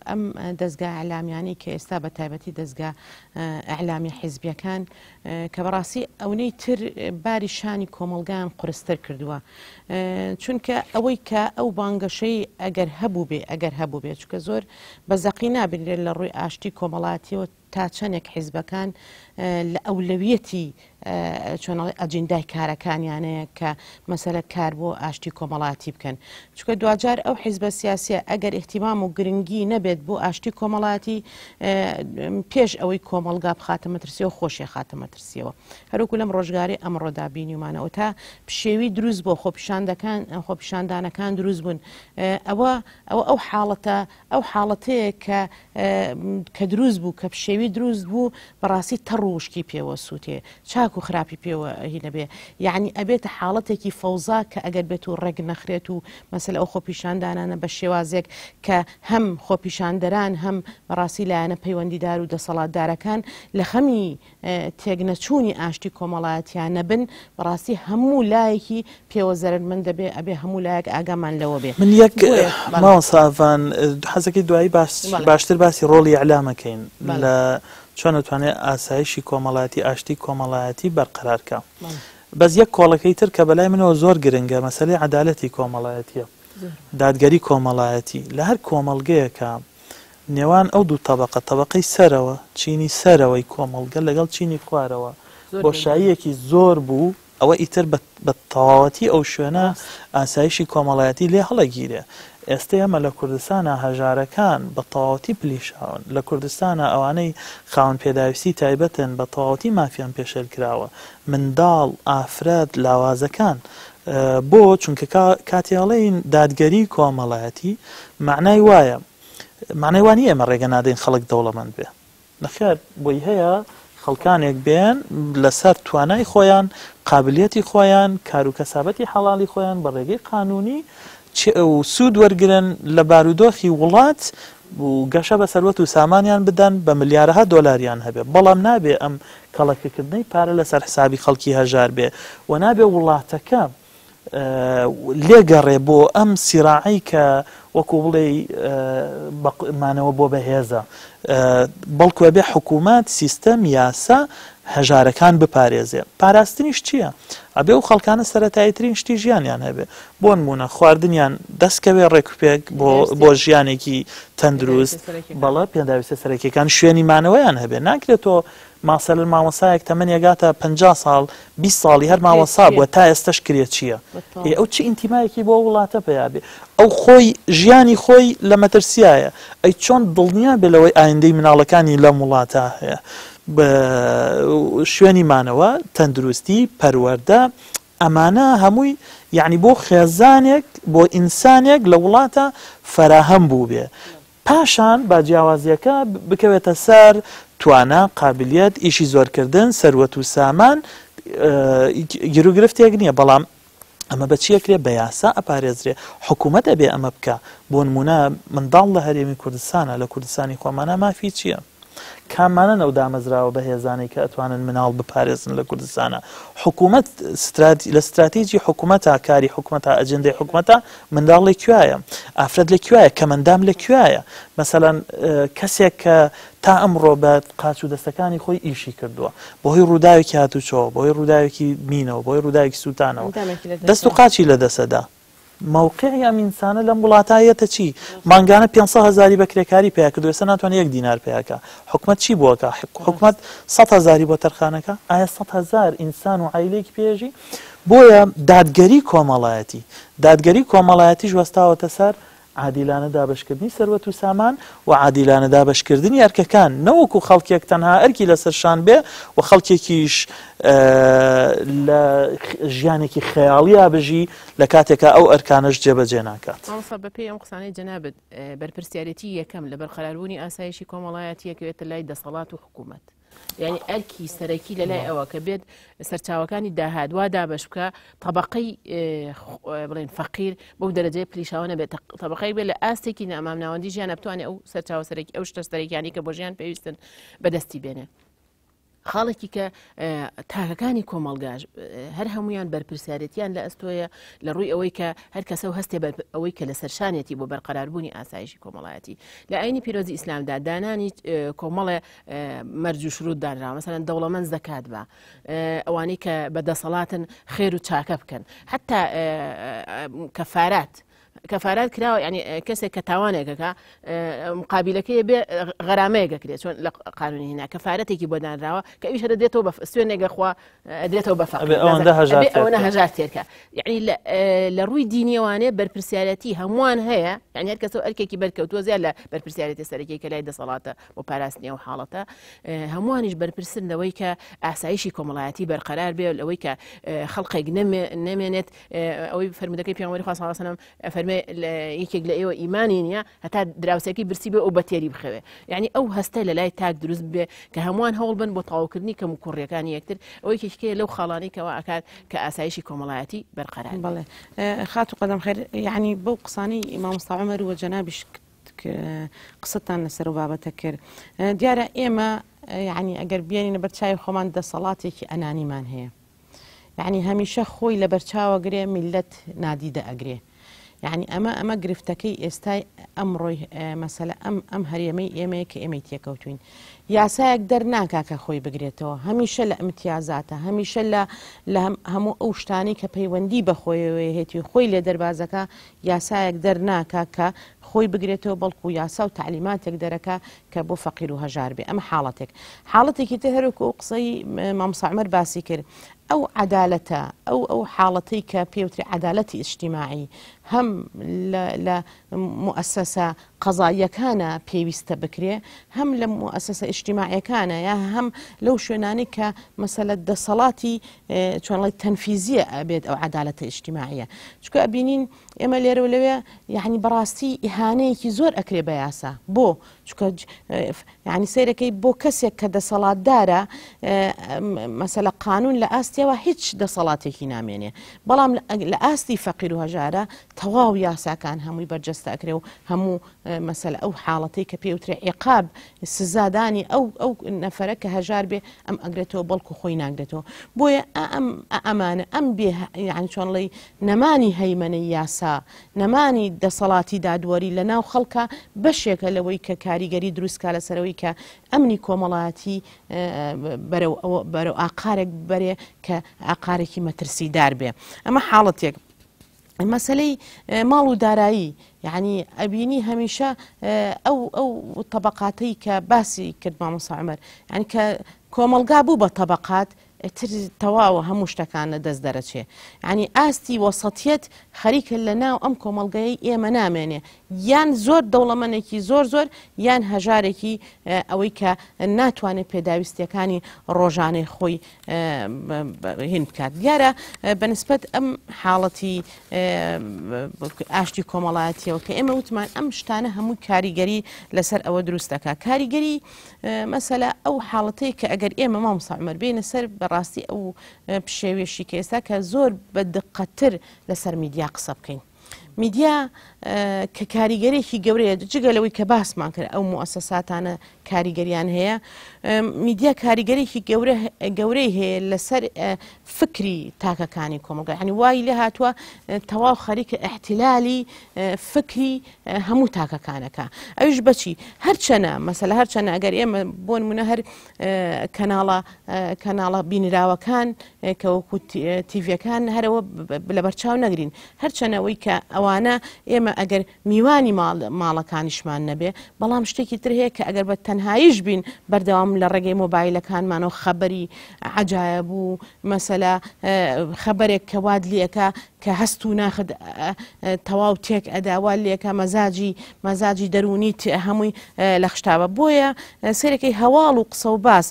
ئەم دەزگا ئیعلامیانەی کە ئێستا بە تایبەتی دەزگا ئیعلامی حیزبیەکان کە بەڕاستی ئەونەی تر باری شانی کۆمەڵگایان قورستر کردووە چونکە ئەوەی کە ئەو بانگەشەی ئەگەر هەبوو بێ ئەگەر هەبوو بێ چونکە زۆر بە زەقی نابینرێت لە ڕووی ئاشتی کۆمەڵاتیەوە تا چەندێک حیزبەکان لە ئەولەویەتی چۆنەڵی ئەجیندای کارەکانیانەیە کە مەسەلە کار بۆ ئاشتی کۆمەڵاتی بکەن چونکە دواجار ئەو حیزبە سیاسیە ئەگەر ئیهتیمام و گرنگی نەبێت بۆ ئاشتی کۆمەڵاتی پێش ئەوەی کۆمەڵگا بخاتە مەترسیەوە خۆشی خاتە مەترسیەوە هەروکو لەم ڕۆژگاری ئەمڕۆدا بینیمانەوە تا پشێوی دروست بۆ خۆپیشاندەکان خۆپیشاندانەکان دروست بوون ئەوە ئەوە ئەو حاڵەتە ئەو حاڵەتەیە کە کە دروست بوو کە پشێوی پشێوی دروست بوو بەڕاستی تەڕ و وشکی پێوە سووتێ چاک و خراپی پێوە هی نەبێ یعنی ئەبێتە حاڵەتێکی فەوزا کە ئەگەر بێت و ڕێک نەخرێت و مەسەلە ئەو خۆپیشاندانانە بە شێوازێک کە هەم خۆپیشاندەران هەم بەڕاستی لایەنە پەیوەندیدار و دەسەڵاتدارەکان لە خەمی تێکنەچوونی ئاشتی کۆمەڵایەتیان نەبن بەڕاستی هەموو لایەکی پێوە زەرەرمەند دەبێ ئەبێ هەموو لایەک ئاگامان لەوە بێ. من یەک مامۆستا ئاڤان حەزەکەی دوایی باشتر باسی ڕۆڵی ئیعلامەکەین لە چۆن ئەتوانێ ئاسایشی کۆمەڵایەتی ئاشتی کۆمەڵایەتی بەرقەرار کا بەس یەک کۆڵەکەی تر کە بەلای منەوە زۆر گرنگە مەسەلەی عەدالەتی کۆمەڵایەتیە دادگەری کۆمەڵایەتی لە هەر کۆمەڵگەیەکە نێوان ئەو دوو تەبەقە تەبەقەی سەرەوە چینی سەرەوەی کۆمەڵگە لەگەڵ چینی خوارەوە بۆشاییەکی زۆر بوو ئەوە ئیتر بە تەواوەتی ئەو شوێنە ئاسایشی کۆمەڵایەتی لێ هەڵەگیرێ. ئێستە ئێمە لە کوردستانا هەژارەکان بە تەواوەتی پلیشاون. لە کوردستانا ئەوانەی خاوەن پێداویستی تایبەتن بە تەواوەتی مافیان پێشێل کراوە. منداڵ، ئافرەت، لاوازەکان. بۆ؟ چونکە کاتێ ئەڵێین دادگەری کۆمەڵایەتی مەعنای وایە مەعنای وا نییە ئێمە ڕێگە نادەین خەڵک دەوڵەمەند بێ. نەخێر بۆی هەیە خەڵکانێک بێن لەسەر توانای خۆیان، قابلیەتی خۆیان، کارو کەسابەتی حەڵاڵی خۆیان بە ڕێگەی قانونی و سوود وەرگرن لە بارودۆخی وڵات و گەشە بە سەروەت و سامانیان بدەن بە ملیارەها دۆلاریان هەبێ بەڵام نابێ ئەم کەڵەکەکردنەی پارە لەسەر حسابی خەڵکی هەژار بێ و نابێ وڵاتەکە لێگەڕێ بۆ ئەم سیراعەی کە وەکو بڵێی مانەوە بۆ بەهێزە بەڵکو ئەبێ حکوومەت سیستەم یاسا هەژارەکان بپارێزێ پاراستنیش چییە؟ ئەبێ ئەو خەڵکانە سەتاییترین شتی ژیانیان هەبێ بۆ نمونە خواردنیان دەستکەوێ ڕێکوپێک بۆ ژیانێکی تەندروست بەڵە پێداویستە سەرەکیەکان شوێنی مانەوەیان هەبێ ناکرێت تۆ ماسەلەن مامۆسایەک تەمەنی ئەگاتە 50 ساڵ 20 ساڵی هەر مامۆسا بووە تا ئێستەش کرێچییە ئێ ئەو چ ئینتیمایەکی بۆ وڵاتە پەیا بێ ئەو خۆی ژیانی خۆی لە مەترسیایە ئەی چۆن دڵنیا بێ لەوەی ئایندەی مناڵەکانی لەم وڵاتە هەیە شوێنی مانەوە تەندروستی پەروەردە ئەمانە هەمووی یعنی بۆ خێزانێک بۆ ئینسانێک لە وڵاتە فەراهەم بوو بێ پاشان با جیاوازییەکە بکەوێتە سەر توانا، قابلیەت، ئیشی زۆرکردن، سەروەت و سامان، گیروگرفتێک نییە، بەڵام ئەمە بە چی ئەکرێ؟ بە یاسا ئەپارێزرێ، حکوومەت ئەبێ ئەمە بکا. بۆ نموونە منداڵ لە هەرێمی کوردستانا، لە کوردستانی خۆمانا مافی چییە؟ کامانەن ئەو دامەزراوە بەهێزانەی کە ئەتوانن مناڵ بپارێزن لە کوردستانا؟ حکوومەت لە ستراتیجی حکوومەتا، کاری حکوومەتا، ئەجندەی حکوومەتا منداڵ لە کوایە؟ ئافرەت لە کوایە؟ کەمەندام لە کوایە؟ مەسەلەن کەسێک کە تا ئەمڕۆ بە قاچ و دەستەکانی خۆی ئیشی کردووە، بەهۆی ڕووداوێکی هاتوچۆوە، بەهۆی ڕووداوێکی مینەوە، بەهۆی ڕووداوێکی سووتانەوە، دەست و قاچی لەدەستەدا. مەوقعی ئەم ئینسانە لەم وڵاتە یەتە چی؟ مانگانە 500 هەزاری بە کرێکاری پەیا کردو ئێستا ناتوانێت یەک دینار پەیا کا. حکومەت چی بۆ ئەکا؟ حکومەت 100 هەزاری بۆ تەرخانەکا؟ ئایا 100 هەزار ئینسان و عایلەیەکی پێ ئەژی؟ بۆیە دادگەری کۆمەڵایەتی، دادگەری کۆمەڵایەتیش وەستاوەتە سەر عادیلانە دابەشکردنی سەروەت و سامان و عادیلانە دابەشکردنی ئەرکەکان، نەوەکو خەڵکێک تەنها ئەرکی لەسەر شان بێ و خەڵکێکیش لە ژیانێکی خەیاڵیا بژی لە کاتێکا ئەو ئەرکانەش جێبەجێ ناکات. مامۆستا بەپێی ئەم قسانەی جەنابت بەرپرسیارێتی یەکەم لە بەرقەراربوونی ئاسایشی کۆمەڵایەتی ئەکەوێتە لای دەسەڵات و حکوومەت. یعنی ئەرکی سەرەکی لە لای ئەوە کە بێت سەرچاوەکانی داهات وا دابەش بکە طبقەی بڵێن فەقیر بەو دەرەجەی پلیشاوە نەبێت طبقەی بێت لە ئاستێکی نامام ناوەندی ژیانە بتوانێت ئەو سەرچاوە سەرەکی ئەو شتە سەرەکیانی کە بۆ ژیان پێویستن بەدەستی بێنێ. خاڵێکی کە تاکەکانی کۆمەڵگاش هەر هەمویان بەرپرسیارەتیان لە ئەستۆیە لە ڕووی ئەوەی کە هەر کەسە و هەستێ ئەوەی کە لەسەر شانێتی بۆ بەرقەراربوونی ئاسایشی کۆمەڵایەتی لە ئاینی پیرۆزی ئیسلامدا دانانی کۆمەڵێ مەرج و شروط دانراوە مەسەلەن دەوڵەمەند زەکات بە ئەوانەی کە بە دەسەڵاتن خێر و چاکە بکەن حتا کەفارات کەفارات کراوە ینی کەسێک کە تاوانێکەکە مقابلەکەی بێ غەرامەیەکە کرێت چۆن لە قانونی هینا کەفارەتێکی بۆ دانراوە کە ئەویش هەر دێتەوە بە سوێنێکە خوا ئەدرێتەوە بە فەقیر ئەوەندە هەژار ئەوەنە هەژار تێرکە یعنی لە ڕووی دینیەوانێ بەرپرسیارەتی هەمووان هەیە یعنی هەر کەسەوە ئەرکێکی بەرکەوتووە زیاد لە بەرپرسیارەتی سەرەکی کە لای دەسەڵاتە بۆ پاراستنی ئەو حاڵەتە هەمووانیش بەرپرسن لەوەی کە ئاسایشی کۆمەڵایەتی بەرقەرار بێ لەوەی کە خەڵقێک نەمێنێت ئەوەی فەرمودەکەی پێغەمبەری خوا صلی الله علیه و سلم. ئەفەرمێ یەکێک لە ئێوە ئیمانی نییە هەتا دراوسێکەی برسی بێ ئەو بە تێری بخەوێ. یعنی ئەو هەستە لە لای تاک دروست بێ کە هەمووان هەوڵ بن بۆ تەواوکردنی کەم و کوڕیەکانی یەکتر. ئەوەی یەکێکە لەو خاڵانەی کەوا ئەکات کە ئاسایشی کۆمەڵایەتی بەرقەرار بێ. بەڵێ خاتوو قەدەم خێر یعنی بەو قسانەی مامۆستا عومەر و جەنابیش قسەتان لەسەر ئەو بابەتە کرد دیارە ئێمە یعنی ئەگەر بێنینە بەر چاوی خۆمان دەسەڵاتێکی ئەنانیمان هەیە یعنی هەمیشە خۆی لە بەرچاوە گرێ میلەت نادیدە ئەگرێ یعنی ئەمە ئەمە گرفتەکەی ئێستای ئەمڕۆی مەسەلە ئەم ئەم هەرێمەی ئێمەیە کە ئێمەی تێکەوتوین یاسایەک دەرناکا کە خۆی بگرێتەوە هەمیشە لە ئیمتیازاتە هەمیشە لە لە هەموو ئەو شتانەی کە پەیوەندی بە خۆیەوەیە هێتی خۆی لێ دەربازەکە یاسایەک دەرناکا کە خۆی بگرێتەوە بەڵکو یاسا و تەعلیماتێک دەرەکا کە بۆ فەقیر و هەژار بێ ئەمە حاڵەتێک حاڵەتێکی تر هەروەکو ئەو قسەی مامۆستا عومەر باسی کرد ئەو عەدالەتە ئەو ئەو حاڵەتەی کە پێوترێ عەدالەتی ئیجتیماعی هەم لە لە موئەسەسە قەزاییەکانە پێویستە بکرێ هەم لە موئەسەسە ئیجتیماعیەکانە یا هەم لەو شوێنانەی کە مەسەلە دەسەڵاتی چۆنڵی تەنفیزیە ئەبێت ئەو عەدالەتە ئیجتیماعیە چونکە ئەبینین ئێمە لێرە و لەوێ یعنی بەڕاستی ئیهانەیەکی زۆر ئەکرێ بە یاسا بۆ چونکە یعنی سەیرەکەی بۆ کەسێک کە دەسەڵاتدارە مەسەلە قانون لە ئاستیەوە هیچ دەسەڵاتێکی نامێنێ بەڵام لە ئاستی فەقیر و هەژارە تەواو یاساکان هەمووی بەرجەستە ئەکرێ و هەموو مەسەلە ئەو حاڵەتەی کە پێوترێ عیقاب سزادانی ئەو ئەو نەفەرە کە هەژار بێ ئەم ئەگرێتەوە بەڵکو خۆی ناگرێتەوە بۆیە ئەم ئەمانە ئەم بێ یعنی چۆنڵی نەمانی هەیمەنەی یاسا نەمانی دەسەڵاتی دادوەری لە ناو خەڵکا بەشێکە لەوەی کە کاریگەری دروست کا لەسەرەوەی کە ئەمنی کۆمەڵایەتی بەرەو بەرەو ئاقارێک بەرێ کە ئاقارێکی مەترسیدار بێ ئەمە حاڵەتێک. مەسەلەی ماڵ و دارایی یعنی ئەبینی هەمیشە ئەو ئەو تەبقاتەی کە باسی کرد مامۆستا عومەر یعنی کە کۆمەڵگا بوو بە تەبقات ئیتر تەواوە هەموو شتەکان لە دەست دەرەچێ یعنی ئاستی وەسەتیەت خەریکە لە ناو ئەم کۆمەڵگەیەی ئێمە نامێنێ یان زۆر دەوڵەمەنێکی زۆر زۆر یان هەژارێکی ئەوەی کە ناتوانێت پێداویستیەکانی ڕۆژانەی خۆی هین بکات دیارە بەنسبەت ئەم حاڵەتی ئاشتی کۆمەڵایەتیەوە کە ئێمە وتمان ئەم شتانە هەموو کاریگەری لەسەر ئەوە دروست دەکات کاریگەری مەسەلە ئەو حاڵەتەی کە ئەگەر ئێمە مامۆستا عومەر بێینە سەر بەڕاستی ئەو پشێویەشی کە ئێستا کە زۆر بە دقەتتر لەسەر میدیا قسە بکەین. میدیا کە کاریگەرێکی گەورەیە جگە لەوەی کە باسمان کرد ئەو موسەساتانە کاریگەریان هەیە میدیا کاریگەرێکی گەورە گەورەی هەیە لەسەر فکری تاکەکانی کۆمەڵگا یعنی وای لێ هاتووە تەواو خەریکە احتلالی فکری هەموو تاکەکانەکە ئەویش بەچی هەرچەنە مەسەلە هەرچەنە ئەگەر ئێمە بۆ نمونە هەر کەناڵە کەناڵە بینراوەکان کە وەکو تیڤەکان هەرەوە لەبەرچاو نەگرین هەرچەنەوەی کە ئەوانە ئێمە ئەگەر میوانی ماڵەکانیشمان نەبێ بەڵام شتێکی تر هەیە کە ئەگەر بە تەنهاییش بین بەردەوام لە ڕێگەی مۆبایلەکانمانەوە خەبەری عەجایب و مەسەلە خەبەرێک کە وات لێکە کە هەست و ناخت تەواو تێک ئەدا وا لێکە مەزاجی مەزاجی دەروونیت هەمووی لە خشتاوە بۆیە سەرەکەی هەواڵ و قسە و باس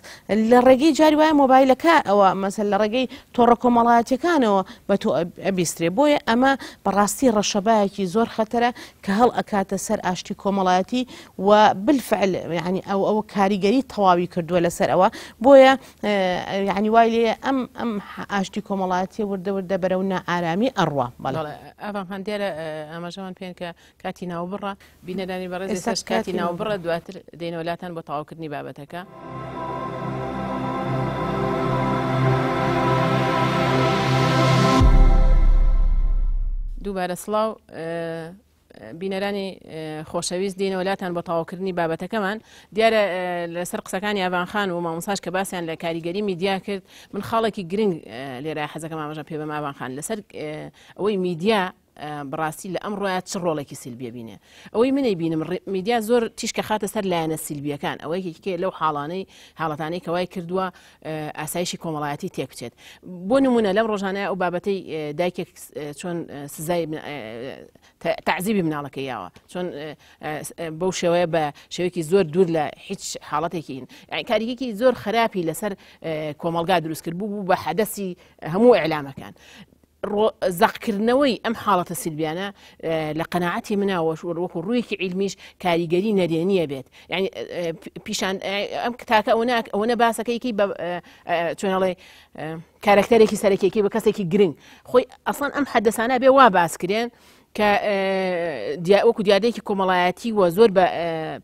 لە ڕێگەی جاری وایە مۆبایلەکە ئەوە مەسەل لە ڕێگەی تۆڕە کۆمەڵایەتیەکانەوە بە تۆ ئەبیسترێ بۆیە ئەمە بەڕاستی ڕەشەبایەکی زۆر خەتەرە کە هەڵ ئەکاتە سەر ئاشتی کۆمەڵایەتی و بالفعل یعنی ئەو ئەوە کاریگەری تەواوی کردووە لەسەر ئەوە بۆیە یعنی وای لێ ئەم ئەم ئاشتی کۆمەڵایەتیە وردە وردە بەرەو نائارامی ئەڕوا. بەڵێ ئاڤان خان دیارە ئاماژەمان پێن کە کاتی ناوبڕە بینەرانی بەڕێز ئێستاش کاتی ناوبڕە دواتر دێنەوە لاتان بۆ تەواوکردنی بابەتەکە. دووبارە سڵاو بینەرانی خۆشەویست دێنەوە لاتان بۆ تەواوکردنی بابەتەکەمان دیارە لەسەر قسەکانی ئاڤان خان و مامۆساش کە باسیان لە کاریگەری میدیا کرد من خاڵێکی گرنگ لێرە حەزەکەم ئاماژە پێ بەم ئاڤان خان لەسەر ئەوەی میدیا بەڕاستی لە ئەمڕۆیا چ ڕۆڵێکی سلبیە بینێ ئەوەی منەی بینم میدیا زۆر تیشکە خاتە سەر لایەنە سلبیەکان ئەوەی یەکێکێ لەو حاڵانەی حاڵەتانەی کەوای کردووە ئاسایشی کۆمەڵایەتی تێک بچێت بۆ نمونە لەم ڕۆژانە ئەو بابەتەی دایکێک چۆن سزای تعزیبی مناڵەکەی یاوە چۆن بەو شێوەیە بە شێوەیەکی زۆر دوور لە هیچ حاڵەتێکی کاریگەکی زۆر خراپی لەسەر کۆمەلگا دروست کرد بوو بوو بە حەدەسی هەموو ئەلامەکان. زەقکردنەوەی ئەم حاڵەتە سلبیانە لە قەناعەتی منا وەکو ڕوویەکی عیلمیش کاریگەری نەرێنیە بێت یعنی پیشان ئەم تاکە ئەوە ئەوەنە باسەکەیکی بە چۆنەڵێ کارەکتەرێکی سەرەکێکی بە کەسێکی گرنگ خۆی ئەسڵەن ئەم حەدەسانە بێ وا باسکرێن کە وەکو دیاردەیەکی کۆمەڵایەتی و زۆر بە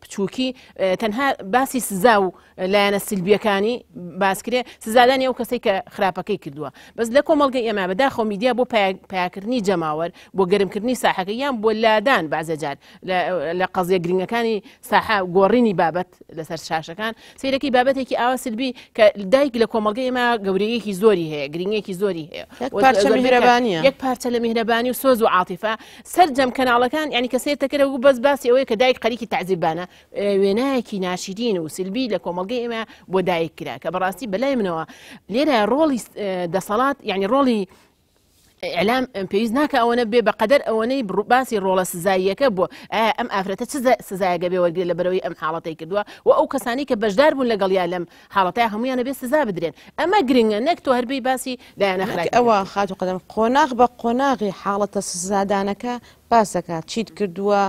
بچووکی تەنها باسی سزا و لایەنە سلبیەکانی باسکرێ سزادانی ئەو کەسەی کە خراپەکەی کردووە بەس لە کۆمەڵگەی ئێمە بەداخەوە میدیا بۆ پیاکردنی جەماوەر بۆ گەرمکردنی ساحەکە یان بۆ لادان بەعزە جار لە قەزیە گرنگەکانی ساحە گۆڕینی بابەت لەسەر شاشەکان سیرەکی بابەتێکی ئاوا سلبی کە دایک لە کۆمەڵگەی ئێمە گەورەیەکی زۆری هەیە گرنگێکی زۆری هەیە یەک پارچە لە میهرەبانی و سۆز و عاتیفە سەرجەم کەناڵەکان یعنی کە سێر تەکەرە و بەس باسی ئەوەیە کە دایک خەریکی تعزیبانە وێنایەکی ناشرین و سلبی لە کۆمەڵگەی ئێمە بۆ دایک کرا کە بەڕاستی بەلای منەوە لێرە ڕۆڵی دەسەڵات یعنی ڕۆڵی ئیعلام پێویست ناکە ئەوەنە بێ بەقەدەر ئەوەنەی باسی ڕۆڵە سزاییەکە بۆ ئەم ئافرەتە چ سزایەگە بێ وەرگێ لە بەرەوەی ئەم حاڵەتەی کردووە و ئەو کەسانی کە بەشدار بوون لەگەڵیا لەم حاڵەتە هەمویانە بێ سزا بدرێن ئەمە گرنگە نەک تۆ هەربی باسی لایەنە خراپ ئەوە خاتو قەدەم قۆناغ بە قۆناغی حاڵەتە سزادانەکە باسەکە چیت کردووە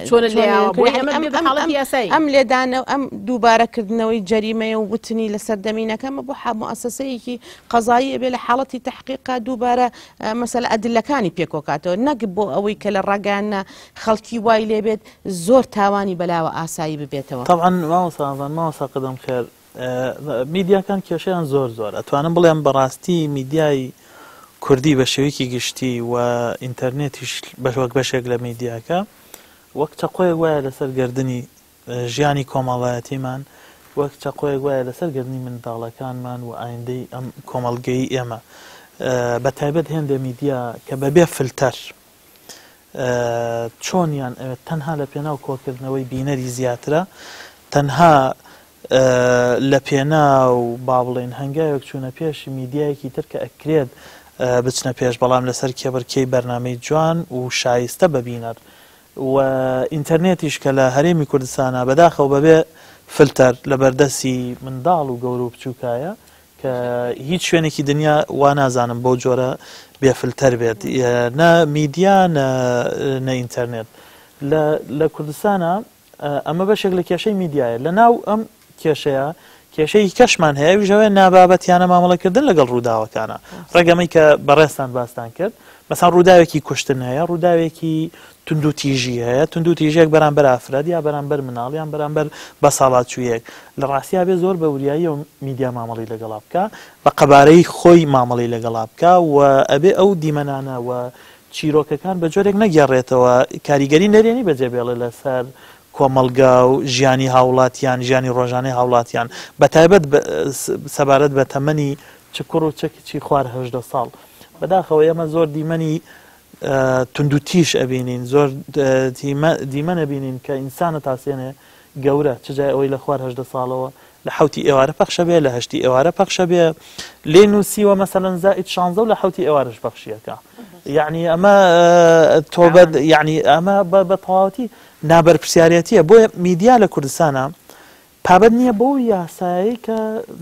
چۆنت لێیاوە بۆیە ئەمە ببێ بە حاڵەتی یاسایی. ئەم لێدانە و ئەم دووبارەکردنەوەی جەریمەیە و وتنی لەسەر دەمینەکەمە بۆ موئەسەسەیەکی قەزایی ئەبێ لە حاڵەتی تەحقیقا دووبارە مەسەلە ئەدلەکانی پێکۆکاتەوە نەک بۆ ئەوەی کە لە ڕاگەیاندنا خەڵکی وای لێبێت زۆر تاوانی بەلاوە ئاسایی ببێتەوە. تەبعەن مامۆستا ئاڤان مامۆستا قەدەم خێر میدیاکان کێشەیان زۆر زۆر ئەتوانم بڵێم بەڕاستی میدیای کوردی بە شێوەیەکی گشتی و ئینتەرنێتیش بە وەک بەشێک لە میدیاکە وەک چەقۆیەک وایە لەسەر گردنی ژیانی کۆمەڵایەتیمان وەک چەقۆیەک وایە لەسەر گردنی منداڵەکانمان و ئایندەی ئەم کۆمەڵگەی ئێمە بە تایبەت هێندێ میدیا کە بەبێ فلتەر چۆنیان ئەوێت تەنها لە پێناو کۆکردنەوەی بینەری زیاترە تەنها لە پێناو با بڵێین هەنگاوێک چوونە پێش میدیایەکی تر کە ئەکرێت بچنە پێش بەڵام لەسەر کێبڕکێی بەرنامەی جوان و شایستە بە بینەر و ئینتەرنێتیش کە لە هەرێمی کوردستانە بەداخەوە بەبێ فلتەر لە بەردەستی منداڵ و گەورە و بچووکایە کە هیچ شوێنێکی دنیا وا نازانم بەو جۆرە بێ فلتەر بێت نە میدیا نە ئینتەرنێت لە کوردستانە ئەمە بەشێک لە کێشەی میدیایە لە ناو ئەم کێشەیە کێشەی کەشمان هەیە ئەویش ئەوەیە نابابەتیانە مامەڵەکردن لەگەڵ ڕووداوەکانە ڕێگەمەی کە بەڕێزتان باستان کرد مەسان ڕووداوێکی کوشتن هەیە ڕووداوێکی توندوتیژی هەیە توندوتیژێک بەرامبەر ئافرەت یا بەرامبەر مناڵ یان بەرامبەر بە ساڵاچوویەک لە ڕاستیا بێ زۆر بە وریاییەوە میدیا مامەڵی لەگەڵا بکە بە قەبارەی خۆی مامەڵی لەگەڵا بکە و ئەبێ ئەو دیمەنانە و چیرۆکەکان بە جۆرێک نەگێڕێتەوە کاریگەری نەرێنی بەجێ بێڵێ لەسەر کۆمەڵگا و ژیانی هاوڵاتیان، ژیانی ڕۆژانەی هاوڵاتیان، بەتایبەت سەبارەت بە تەمەنی چ کوڕ و چ کچی خوار 18 ساڵ. بەداخەوە ئێمە زۆر دیمەنی توندوتیژ ئەبینین، زۆر دیمەن ئەبینین کە ئینسانە تاسێنێ گەورە، چ جای ئەوەی لە خوار 18 ساڵەوە لە حەوتی ئێوارە پەخشە بێ لە هەشتی ئێوارە پەخشە بێ لێ نووسیوە مەسەلەن زائید شانزە و لە حەوتی ئێوارەش پەخشیەکە یعنی ئەمە تۆبە یعنی ئەمە بە تەواوەتی نابەرپرسیارەتیە بۆیە میدیا لە کوردستانە پابەند نییە بۆ یاسایی کە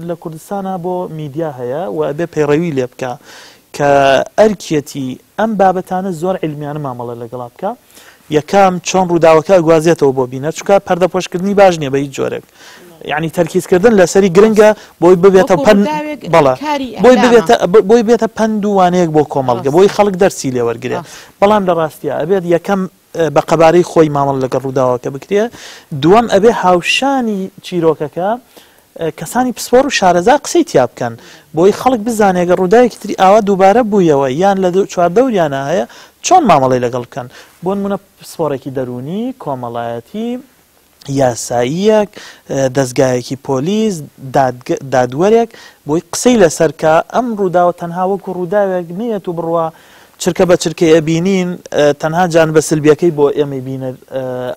لە کوردستانە بۆ میدیا هەیە و ئەبێ پەیڕەوی لێ بکە کە ئەرکیەتی ئەم بابەتانە زۆر عیلمیانە مامەڵە لەگەڵا بکە یەکەم چۆن ڕووداوەکە ئەگوازێتەوە بۆ بینەر چونکە پەردەپۆشکردنی باش نییە بە هیچ جۆرێک یعنی تەرکیزکردن لەسەری گرنگە بۆی ببێتە پەند بەڵێ بۆی ببێتە بۆی بێتە پەند و وانەیەک بۆ کۆمەڵگە بۆی خەڵک دەرسی لێوەرگێ بەڵام لە ڕاستیا ئەبێت یەکەم بە قەبارەی خۆی مامەڵە لەگەڵ ڕووداوەکە بکرێ دووەم ئەبێ هاوشانی چیرۆکەکە کەسانی پسپۆڕ و شارەزا قسەی تیا بکەن بۆی خەڵک بزانێت گەر ڕووداوێکی تری ئاوا دووبارە بوویەوە یان لە چواردەوریانە هەیە چۆن مامەڵەی لەگەڵ بکەن بۆ نمونە پسپۆڕێکی دەروونی کۆمەڵایەتی یاساییەک دەزگایەکی پۆلیس دادوەرێک بۆی قسەی لەسەر کە ئەم ڕووداوە تەنها وەکو ڕووداوێک نەیەت و بڕوا چ چرکە بە چرکەی ئەبینین تەنها جانبە سلبیەکەی بۆ ئێمەی بینەر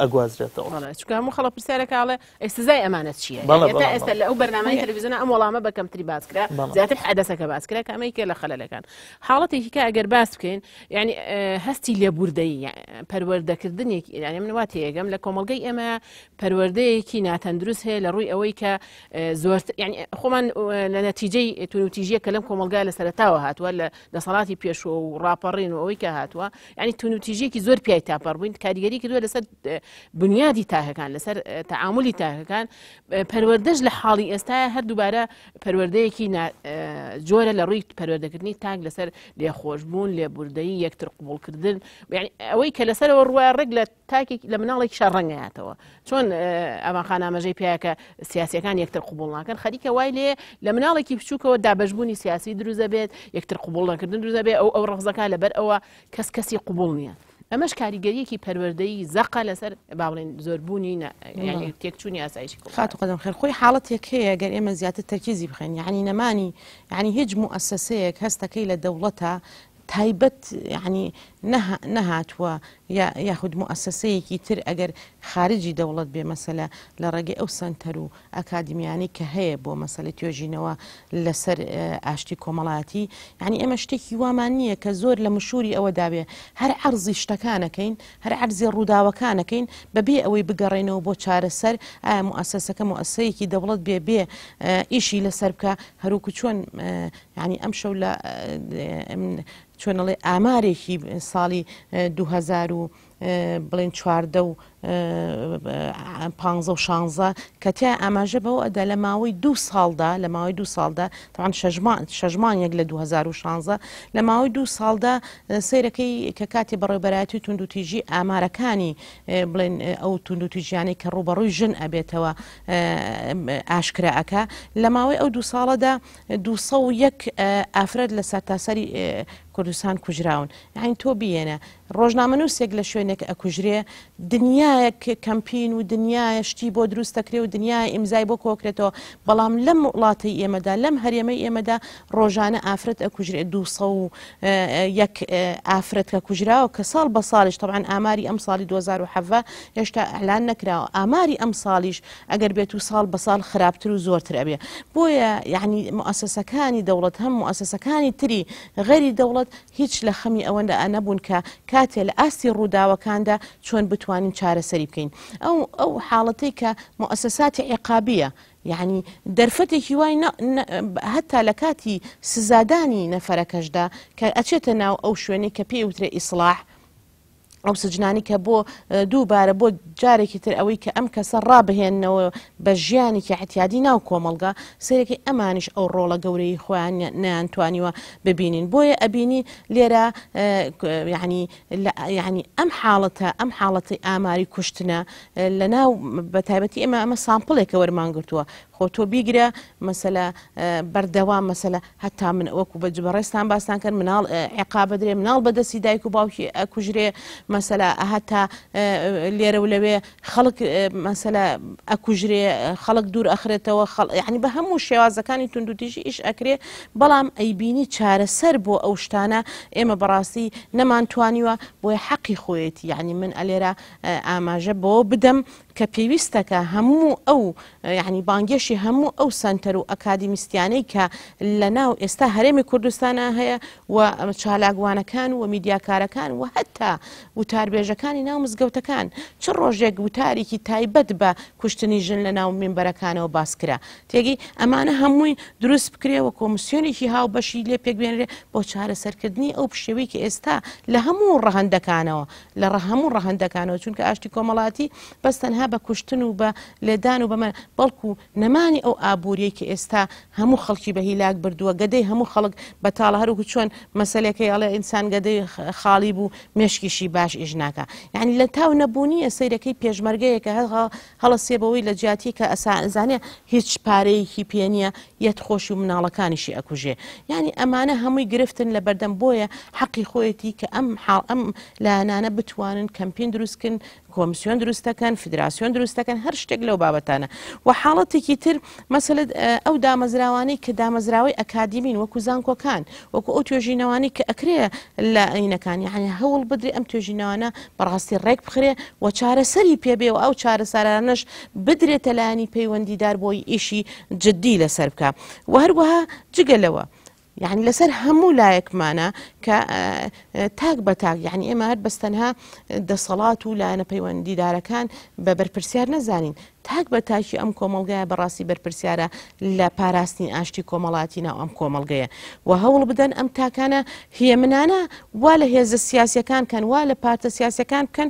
ئەگوازرێتەوە. بەڵێ چونکە هەموو خەڵک پرسیارەکە ئەڵێ ئەی سزای ئەمانە چییە؟ بەڵێ، تا بەڵێ، ئێستا بەڵێ. لە ئەو بەرنامەی تەلەڤیزیۆنە ئەم وەڵامە بە کەمتری باس کرا، بەڵێ. زیاتر حەدەسەکە باس کرا کە ئەمە یەکێ لە خەلەلەکان. حاڵەتێکی کە ئەگەر باس بکەین یعنی هەستی لێبوردەیی پەروەردەکردنێک یعنی من وا تێگەم لە کۆمەڵگەی ئێمە پەروەردەیەکی ناتەندروست هەیە لە ڕووی ئەوەی کە زۆر یعنی خۆمان لە نەتیجەی توندوتیژیە کە لەم کۆمەڵگا لە سەرەتاوە هاتووە لە دەسەڵاتی پێشوە و ڕاپەڕین و ئەوەی کە هاتووە یعنی توندوتیژیەکی زۆر پیای تاپەڕ بووین کاریگەری کردووە لەسەر بنیادی تاکەکان لەسەر تەعاملی تاکەکان پەروەردەش لە حاڵی ئێستا هەر دووبارە پەروەردەیەکی جۆرە لە ڕووی پەروەردەکردنی تاک لەسەر لێخۆشبوون لێبوردەیی یەکتر قبوڵکردن یعنی ئەوەی کە لەسەرەوە ڕوە ڕێک لە تاکێک لە مناڵێکیشا ڕەنگەیاتەوە چۆن ئەمان خان ئاماژەی پێیە کە سیاسیەکان یەکتر قوبڵ ناکەن خەریکە وای لێ لە مناڵێکی بچووکەوە دابەشبوونی سیاسی دروست دەبێت یەکتر قوبڵ نەکردن دروست دەبێت ئەو ئەو ڕەفزەکە لەبەر ئەوە کەس کەسی قوبڵ نییە ئەمەش کاریگەریەکی پەروەردەیی زەقە لەسەر با بڵێن زۆربوونی یعنی تێکچوونی ئاسایشی کۆمەڵایەتی. خاتوو قەدەم خێر خۆی حاڵەتێک هەیە گەر ئێمە زیاتر تەرکیزی بخەین یعنی نەمانی یعنی هیچ موئەسەسەیەک هەستەکەی لە دەوڵەتە تایبەت یعنی نەهاتووە یا یاخود موئەسەسەیەکی تر ئەگەر خارجی دەوڵەت بێ مەسەلە لە ڕێگەی ئەو سەنتەر و ئەکادیمیانەی کە هەیە بۆ مەسەلەی توێژینەوە لەسەر ئاشتی کۆمەڵایەتی یعنی ئێمە شتێکی وامان نییە کە زۆر لە مشوری ئەوەدا بێ هەر عەرزی شتەکانەکەین هەر عەرزی ڕووداوەکانەکەین بەبێ ئەوەی بگەڕێنەوە بۆ چارەسەر ئایا موئەسەسەکە موئەسەیەکی دەوڵەت بێ بێ ئیشی لەسەر بکە هەروکو چۆن یعنی ئەمشەو لە چۆن ئەڵێ ئامارێکی ساڵی 2000 و بڵێن 14 و 15 و 16 کە تیا ئاماژە بەوە ئەدا لە ماوەی دوو ساڵدا لە ماوەی دوو ساڵدا تەوان شەش مانگێک لە 2016 لە ماوەی دوو ساڵدا سەیرەکەی کە کاتێ بەڕێوبەرایەتی توندوتیژی ئامارەکانی بڵێن ئەو توندوتیژیانەی کە ڕووبەڕووی ژن ئەبێتەوە ئاشکرا ئەکا لە ماوەی ئەو دوو ساڵەدا 201 ئافرەت لە سەرتاسەری کوردستان کوژراون یعنی تۆ بیێنە ڕۆژنامەنووسێک لە شوێنێک ئەکوژرێ دنیایەک کەمپین و دنیایە شتی بۆ دروست دەکرێ و دنیای ئیمزای بۆ کۆکرێتەوە بەڵام لەم وڵاتەی ئێمەدا لەم هەرێمەی ئێمەدا ڕۆژانە ئافرەت ئەکوژرێ 201 ئافرەت کە کوژراوە کە ساڵ بە ساڵیش طبعا ئاماری ئەم ساڵی 2017 هێشتا ئەلان نەکراوە ئاماری ئەم ساڵیش ئەگەر بێت و ساڵ بە ساڵ خراپتر و زۆرتر ئەبێ بۆیە یعنی موئەسەسەکانی دەوڵەت هەم موئەسەسەکانی تری غەیری دەوڵەت هیچ لە خەمی ئەوەندا نەبوون کە کاتێ لە ئاستی ڕووداوەکاندا چۆن بتوانین چارەسەری بکەین ئەو ئەو حاڵەتەی کە موئەسەساتی عیقابیە یعنی دەرفەتێکی وای هەتا لە کاتی سزادانی نەفەرەکەشدا کە ئەچێتە ناو ئەو شوێنەی کە پێی وترێ ئیسڵاح ئەو سجنانی کە بۆ دووبارە بۆ جارێکی تر ئەوەی کە ئەم کەسە ڕابهێننەوە بە ژیانێکی عتیادی ناو کۆمەڵگا سەیرەکەی ئەمانیش ئەو ڕۆڵە گەورەی خۆیان نەیانتوانیوە ببینین بۆیە ئەبینی لێرە یعنی یعنی ئەم حاڵەتە ئەم حاڵەتی ئاماری کوشتنە لە ناو بە تایبەتی ئێمە ئەمە sample ێکە وەرمان گرتووە خۆ تۆ بیگرە مەسەلە بەردەوام مەسەلە هەتا من وەکو بە بەڕێزتان باستان کرد مناڵ عقاب بدرێ مناڵ بەدەستی دایک و باوکی ئەکوژرێ مەسەلە هەتا لێرە و لەوێ خەڵک مەسەلە ئەکوژرێ خەڵک دوور ئەخرێتەوە خەڵ یعنی بە هەموو شێوازەکانی توندوتیژی ئیش ئەکرێ بەڵام ئەیبینی چارەسەر بۆ ئەو شتانە ئێمە بەڕاستی نەمانتوانیوە بۆیە حەقی خۆیەتی یعنی من ئەلێرە ئاماژە بەوە بدەم کە پێویستە کە هەموو ئەو یانی بانگێشی هەموو ئەو سەنتەر و ئەکادیمیستیانەی کە لە ناو ئێستا هەرێمی کوردستانا هەیە و چالاکوانەکان و میدیاکارەکان و هەتا وتاربێژەکانی ناو مزگەوتەکان چ ڕۆژێک وتارێکی تایبەت بە کوشتنی ژن لە ناو مینبەرەکانەوە باس کرا تێگەی ئەمانە هەمووی دروست بکرێ و کۆمسیۆنێکی هاوبەشی لێ پێک بێنرێ بۆ چارەسەرکردنی ئەو پشێوی کە ئێستا لە هەموو ڕەهەندەکانەوە لە هەموو ڕەهەندەکانەوە، چونکە ئاشتی کۆمەڵایەتی بەس تەنها بە کوشتن و بە لێدان و بەمە، بەڵکو نەمانی ئەو ئابووریەی کە ئێستا هەموو خەڵکی بە هیلاک بردووە، گەدەی هەموو خەڵک بەتاڵە، هەروەکو چۆن مەسەلێکەی ئەڵێ ئینسان گەدەی خاڵی بوو مێشکیشی باش ئیش ناکا، یانی لە تاو نەبوونیە سەیرەکەی پێشمەرگەیەکە هەڵەسێ بەوەی لە جیاتی کە ئەزانێ هیچ پارەیەکی پێ نییە یەت خۆشی و مناڵەکانیشی ئەکوژێ یانی ئەمانە هەمووی گرفتن لە بەردەم بۆیە حەقی خۆیەتی کە ئەم حاڵ ئەم لایەنانە بتوانن کەمپین دروست کن کۆمسیۆن دروست دەکەن، فیدراسیۆن دروست دەکەن، هەر شتێک لەو بابەتانە. و حاڵەتێکی تر مەسەلە ئەو دامەزراوانەی کە دامەزراوەی ئەکادیمین وەکو زانکۆکان، وەکو ئەو توێژینەوانەی کە ئەکرێ لە ئەینەکان، یعنی هەوڵ بدرێ ئەم توێژینەوانە بەڕاستی ڕێک بخرێ و چارەسەری پێ بێ و ئەو چارەسەرانەش بدرێتە لایەنی پەیوەندیدار بۆی ئیشی جدی لەسەر بکا. و هەروەها جگە لەوە یعنی لەسەر هەموو لایەکمانە کە تاک بە تاک یعنی ئێمە هەر بەس تەنها دەسەڵات و لایەنە پەیوەندیدارەکان بە بەرپرسیار نەزانین تاک بە تاکی ئەم کۆمەڵگایە بەڕاستی بەرپرسیارە لە پاراستنی ئاشتی کۆمەڵاتی ناو ئەم کۆمەڵگەیە و هەوڵ بدەن ئەم تاکانە هێمنانە وا لە هێزە سیاسەکان کەن وا لە پارتە سیاسەکان بکەن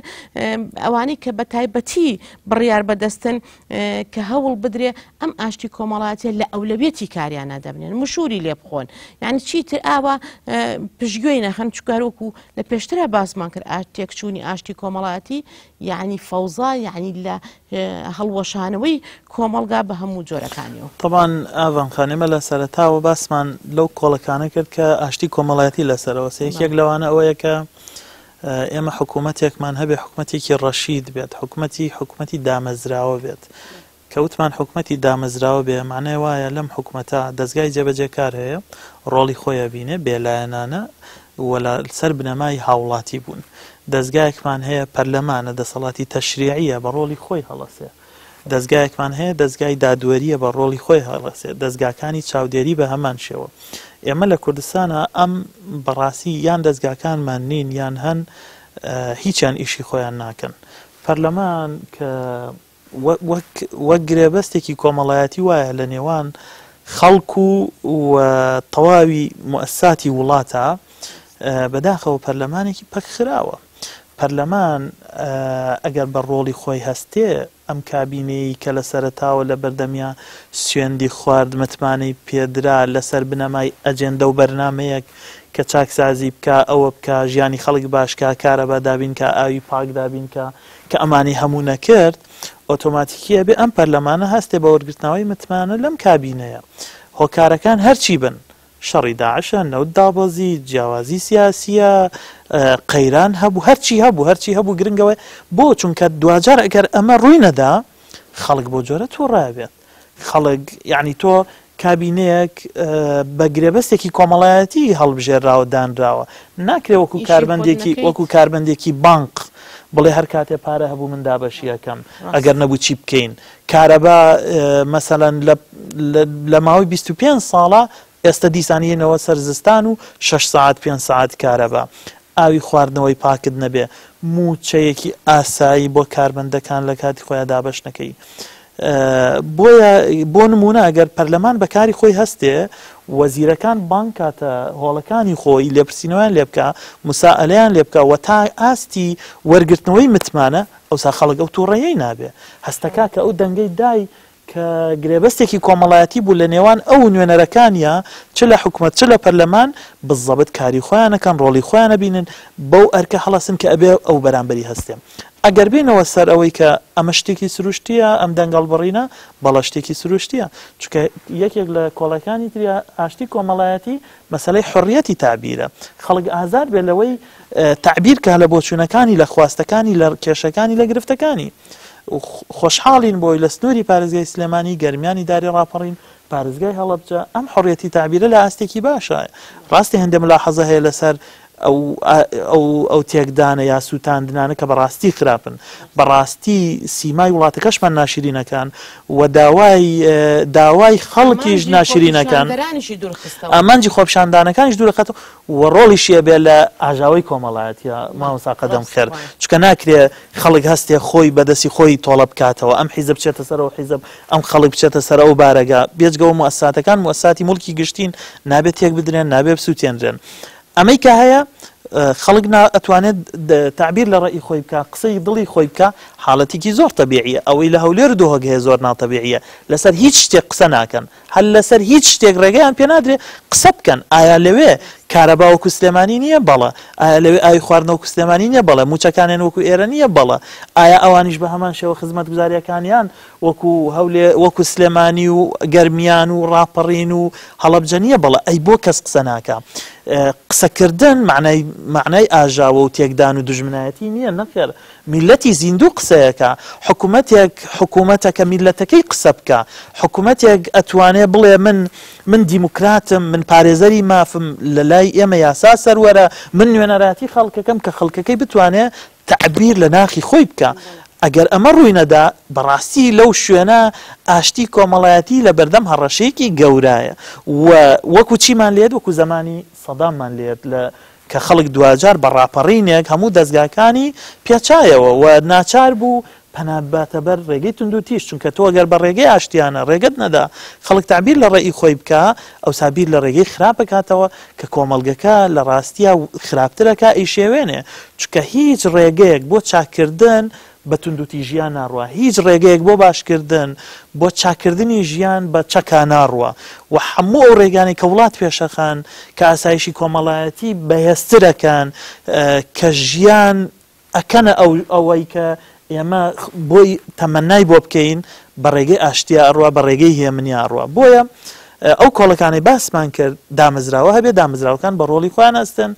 ئەوانەی کە بە تایبەتی بڕیار بەدەستن کە هەوڵ بدرێ ئەم ئاشتی کۆمەڵایەتیە لە ئەولەویەتی کاریانە دەبنێن مشوری لێ بخۆن یعنی چیتر ئاوا پشتگوێی نەخەن چونکە هەروەکو لە پێشترا باسمان کرد تێکچوونی ئاشتی کۆمەڵایەتی یعنی فەوزا یعنی لە هەڵوەشانەوەی کۆمەڵگا بە هەموو جۆرەکانیەوە. تەبعەن ئاڤان خان ئێمە لە سەرەتاوە باسمان لەو کۆڵەکانە کرد کە ئاشتی کۆمەڵایەتی لەسەرەوە سێ یەکێک لەوانە ئەوەیە کە ئێمە حکوومەتێکمان هەبێ حکوومەتێکی ڕەشید بێت حکوومەتی حکوومەتی دامەزراوە بێت کە وتمان حکومەتی دامەزراوە بێ مەعنای وایە لەم حکومەتە دەزگای جێبەجێکار هەیە ڕۆڵی خۆی ئەبینێ بێلایەنانە و لە سەر بنەمای هاوڵاتی بوون. دەزگایەکمان هەیە پەرلەمانە دەسەڵاتی تەشریعیە بە ڕۆڵی خۆی هەڵەسێ. دەزگایەکمان هەیە دەزگای دادوەریە بە ڕۆڵی خۆی هەڵەسێ. دەزگاکانی چاودێری بە هەمان شێوە. ئێمە لە کوردستانا ئەم بەڕاستی یان دەزگاکانمان نین یان هەن هیچیان ئیشی خۆیان ناکەن. پەرلەمان کە وەک وەک گرێبەستێکی کۆمەڵایەتی وایە لە نێوان خەڵک و و تەواوی موئەسساتی وڵاتە، بەداخەوە پەرلەمانێکی پەکخراوە. پەرلەمان ئەگەر بە ڕۆڵی خۆی هەستێ، ئەم کابینەیەی کە لە سەرەتاوە لە بەردەمیا سوێندی خوارد، متمانەی پێدرا لەسەر بنەمای ئەجێندە و بەرنامەیەک کە چاکسازی بکا، ئەوە بکا، ژیانی خەڵک باش کا، کارەبا دابین کا، ئاوی پاک دابین کا، کە ئەمانەی هەموو نەکرد، ئۆتۆماتیکی ئەبێ ئەم پەرلەمانە هەستێ بە وەرگرتنەوەی متمانە لەم کابینەیە. هۆکارەکان هەرچی بن، شەڕی داعشە، نەوت دابەزی، جیاوازی سیاسییە، قەیران هەبوو، هەرچی هەبوو، هەرچی هەبوو گرنگ ئەوەیە بۆ؟ چونکە دواجار ئەگەر ئەمە ڕووی نەدا، خەڵک بەو جۆرە تووڕە ئەبێت. خەڵک یانی تۆ کابینەیەک بە گرێبەستێکی کۆمەڵایەتی هەڵبژێرراوە دانراوە ناکرێ وەکو کارمەندێکی وەکو کارمەندێکی بانق بڵێ هەر کاتێ پارە هەبوو من دابەشی ئەکەم ئەگەر نەبوو چی بکەین کارەبا مەسەلەن لە ماوەی 25 ساڵە ئێستا دیسان یەنەوە سەر زستان و 6 ساعت 5 ساعت کارەبا ئاوی خواردنەوەی پاکت نەبێ، مووچەیەکی ئاسایی بۆ کارمەندەکان لە کاتی خۆیا دابەش نەکەی. بۆیە بۆ نموونە ئەگەر پەرلەمان بە کاری خۆی هەستێ، وەزیرەکان بانگ کاتە هۆڵەکانی خۆی، لێپرسینەوەیان لێ بکا، موسائەلەیان لێ بکا و تا ئاستی وەرگرتنەوەی متمانە، ئەوسا خەڵک ئەو تووڕەیەی نابێ. هەستەکا کە ئەو دەنگەی دای کە گرێبەستێکی کۆمەڵایەتی بوو لە نێوان ئەو و نوێنەرەکانیا چ لە حکومەت چ لە پەرلەمان، بزەبت کاری خۆیان ئەکەن، ڕۆڵی خۆیان ئەبینن، بەو ئەرکە هەڵەسن کە ئەبێ ئەو بەرامبەری هەستێ. ئەگەر بێینەوە سەر ئەوەی کە ئەمە شتێکی سروشتییە، ئەم دەنگ هەڵبڕینە، بەڵێ شتێکی سروشتییە. چونکە یەکێک لە کۆڵەکانی تری ئاشتی کۆمەڵایەتی مەسەلەی حوڕیەتی تەعبیرە. خەڵک ئازاد بێ لەوەی تەعبیر کا لە بۆچوونەکانی، لە خواستەکانی، لە کێشەکانی، لە گرفتەکانی. خۆشحاڵین بۆی لە سنووری پارێزگای سلێمانی، گەرمیانی داری ڕاپەڕین، پارێزگای هەڵەبجە، ئەم حوڕیەتی تەعبیرە لە ئاستێکی باشە. ڕاستە هەندێ ملاحەزە هەیە لەسەر ئەو ئەو ئەو تێکدانە یا سووتاندنانە کە بەڕاستی خراپن، بەڕاستی سیمای وڵاتەکەشمان ناشرینەکان و داوای داوای خەڵکیش ئامانجی ناشرینەکان، خۆپیشاندەرانیشی دوورخستەوە. ئامانجی خۆپیشاندانەکانیش دوورەخاتەوە و ڕۆڵیشی ئەبێ لە ئاژاوەی کۆمەڵایەتیە مامۆستا قەدەم ڕاستە خێر، وایە. چونکە ناکرێ خەڵک هەستێ خۆی بە دەستی خۆی تۆڵە بکاتەوە، ئەم حیزب بچێتە سەر ئەو حیزب، ئەم خەڵک بچێتە سەر ئەو بارەگا، بێجگە ئەو موئەسساتەکان موئەسساتی موڵکی گشتین، نابێ تێک بدرێن، نابێ بسووتێنرێن. ئەمەی کە هەیە خەڵک نا ئەتوانێت تەعبیر لە ڕەئی خۆی بکا، قسەی دڵی خۆی بکا، حاڵەتێکی زۆر تەبیعییە. ئەوەی لە هەولێر و دهۆک هەیە زۆر ناتەبیعییە. لەسەر هیچ شتێک قسە ناکەن. هەر لەسەر هیچ شتێک ڕێگەیان پێ نادرێ قسە بکەن. ئایا لەوێ کارەبا وەکو سلێمانی نییە؟ بەڵێ. ئایا لەوێ ئاوی خواردنە وەکو سلێمانی نییە؟ بەڵێ. مووچەکانیان وەکو ئێرە نییە؟ بەڵێ. ئایا ئەوانیش بە هەمان شێوە خزمەتگوزارییەکانیان وەکو هەولێ وەکو سلێمانی و گەرمیان و ڕاپەڕین و هەڵەبجە نییە؟ بەڵێ. ئەی بۆ کەس قسە ناکا؟ قسەکردن مەعنای مەعنای ئاژاوە و تێکدان و دوژمنایەتی نییە، نەخێر. میللەتی زیندوو قسەیەکا، حکومەتێک حکومەتە کە میللەتەکەی قسە بکا، حکومەتێک ئەتوانێ بڵێ من من دیموکراتم، من پارێزەری مافم، لە لای ئێمە یاسا سەروەرە، من نوێنەرایەتی خەڵکەکەم کە خەڵکەکەی بتوانێ تەعبیر لە ناخی خۆی بکا. ئەگەر ئەمە ڕووی نەدا، بەڕاستی لەو شوێنە ئاشتی کۆمەڵایەتی لە بەردەم هەڕەشەیەکی گەورایە و وەکو چیمان لێت وەکو زەمانی سەداممان لێت لە کە خەڵک دواجار بە ڕاپەڕینێک هەموو دەزگاکانی پێچایەوە و ناچار بوو پەنا بباتە بەر ڕێگەی توندوتیژ، چونکە تۆ گەر بە ڕێگەی ئاشتیانە ڕێگەت نەدا خەڵک تەعبیر لە ڕەئی خۆی بکا، ئەوسا بیر لە ڕێگەی خراپ ئەکاتەوە کە کۆمەڵگەکە لە ڕاستیا خراپتر ئەکا ئەیشێوێنێ، چونکە هیچ ڕێگەیەک بۆ چاککردن بە توندوتیژیا ناڕوا، هیچ ڕێگەیەک بۆ باشکردن، بۆ چاککردنی ژیان بە چەکا ناڕوا و هەموو ئەو ڕێگانەی کە وڵات پێشەخەن، کە ئاسایشی کۆمەڵایەتی بەهێزتر ئەکەن، کە ژیان ئەکەنە ئەو ئەوەی کە ئێمە بۆی تەمەنای بۆ بکەین، بە ڕێگەی ئاشتیا ئەڕوا، بە ڕێگەی هێمنیا ئەڕوا. بۆیە ئەو کۆڵەکانەی باسمان کرد، دامەزراوە هەبێ، دامەزراوەکان بە ڕۆڵی خۆیان هەستن،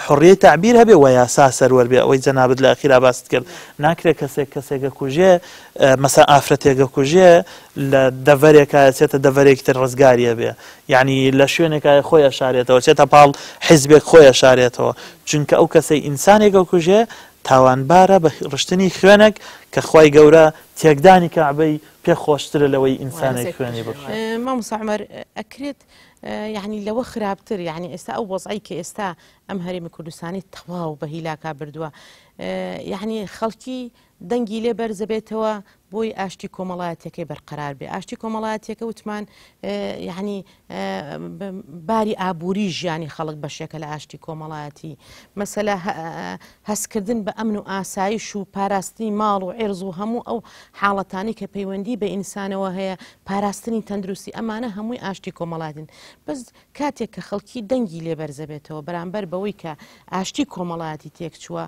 حوڕیەی تەعبیر هەبێ و یاسا سەروەر بێ. ئەوەی جەنابت لە ئەخیرا باست کرد، ناکرێ کەسێک کەسێک ئەکوژێ، مەسەن ئافرەتێک ئەکوژێ لە دەڤەرێکا ئەچێتە دەڤەرێکی تر ڕزگاری ئەبێ، یانی لە شوێنێکا خۆی ئەشارێتەوە، ئەچێتە پاڵ حیزبێک خۆی ئەشارێتەوە، چونکە ئەو کەسەی ئینسانێک ئەکوژێ تاوانبارە بە ڕشتنی خوێنێک کە خوای گەورە تێکدانی کەعبەی پێ خۆشترە لەوەی ئینسانێک خوێنی بڕژێ. مامۆستا عومەر ئەکرێت یعنی لەوە خراپتر یعنی ئێستا ئەو وەزعی کە ئێستا ئەم هەرێمی کوردستانی تەواو بە هیلاکا بردووە یعنی خەڵکی دەنگی لێ بەرزەبێتەوە بۆی ئاشتی کۆمەڵایەتەکەی بەرقەرار بێ ئاشتی کۆمەڵایەتەکە وتمان یعنی باری ئابووری ژیانی خەڵک بەشێکە لە ئاشتی کۆمەڵایەتی مەسەلە هەستکردن بە ئەمن و ئاسایش و پاراستنی ماڵ و عێرز و هەموو ئەو حاڵەتانی کە پەیوەندی بە ئینسانەوە هەیە پاراستنی تەندروستی ئەمانە هەمووی ئاشتی کۆمەڵاتین بەس کاتێک کە خەڵکی دەنگی لێ بەرزەبێتەوە بەرامبەر بەوەی کە ئاشتی کۆمەڵایەتی تێکچووە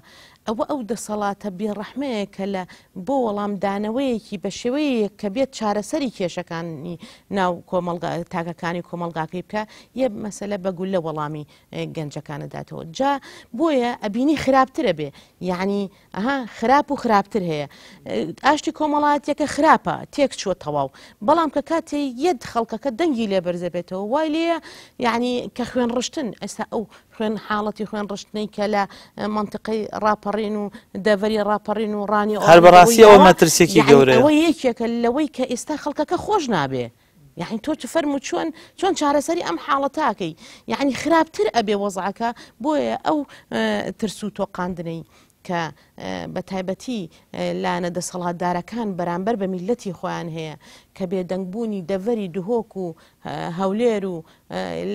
ئەوە ئەو دەسەڵاتە بێڕەحمەیە کە لە بۆ وەڵامدانەوەیەکی بە شێوەیەک کە بێت چارەسەری کێشەکانی ناو کۆمەڵگا تاکەکانی کۆمەڵگاکەی بکە یە مەسەلە بە گولە وەڵامی گەنجەکانە داتەوە جا بۆیە ئەبینی خراپترە بێ یعنی ئەها خراپ و خراپتر هەیە ئاشتی کۆمەڵاتیەکە خراپە تێک چووە تەواو بەڵام کە کاتێ یەت خەڵکەکە دەنگی لێ بەرزەبێتەوە وای لێیە یعنی کە خوێن ڕشتن ئێستا ئەو خوێن حاڵەتی خوێن ڕشتنەی کە لە مەنتیقەی ڕاپەڕین و دەڤەری ڕاپەڕین و ڕانی هەر بەڕاستی ئەوە مەترسیەکی گەورەیە. ئەوە یەکێکە لەوەی کە ئێستا خەڵکەکە خۆش نابێ یعنی تۆ چ فەرموو چۆن چۆن چارەسەری ئەم حاڵەتاکەی یعنی خراپتر ئەبێ وەزعەکە بۆیە ئەو ترس و تۆقاندنەی کە بە تایبەتی لایەنە دەسەڵاتدارەکان بەرامبەر بە میللەتی خۆیان هەیە کە بێدەنگبوونی دەڤەری دهۆک و هەولێر و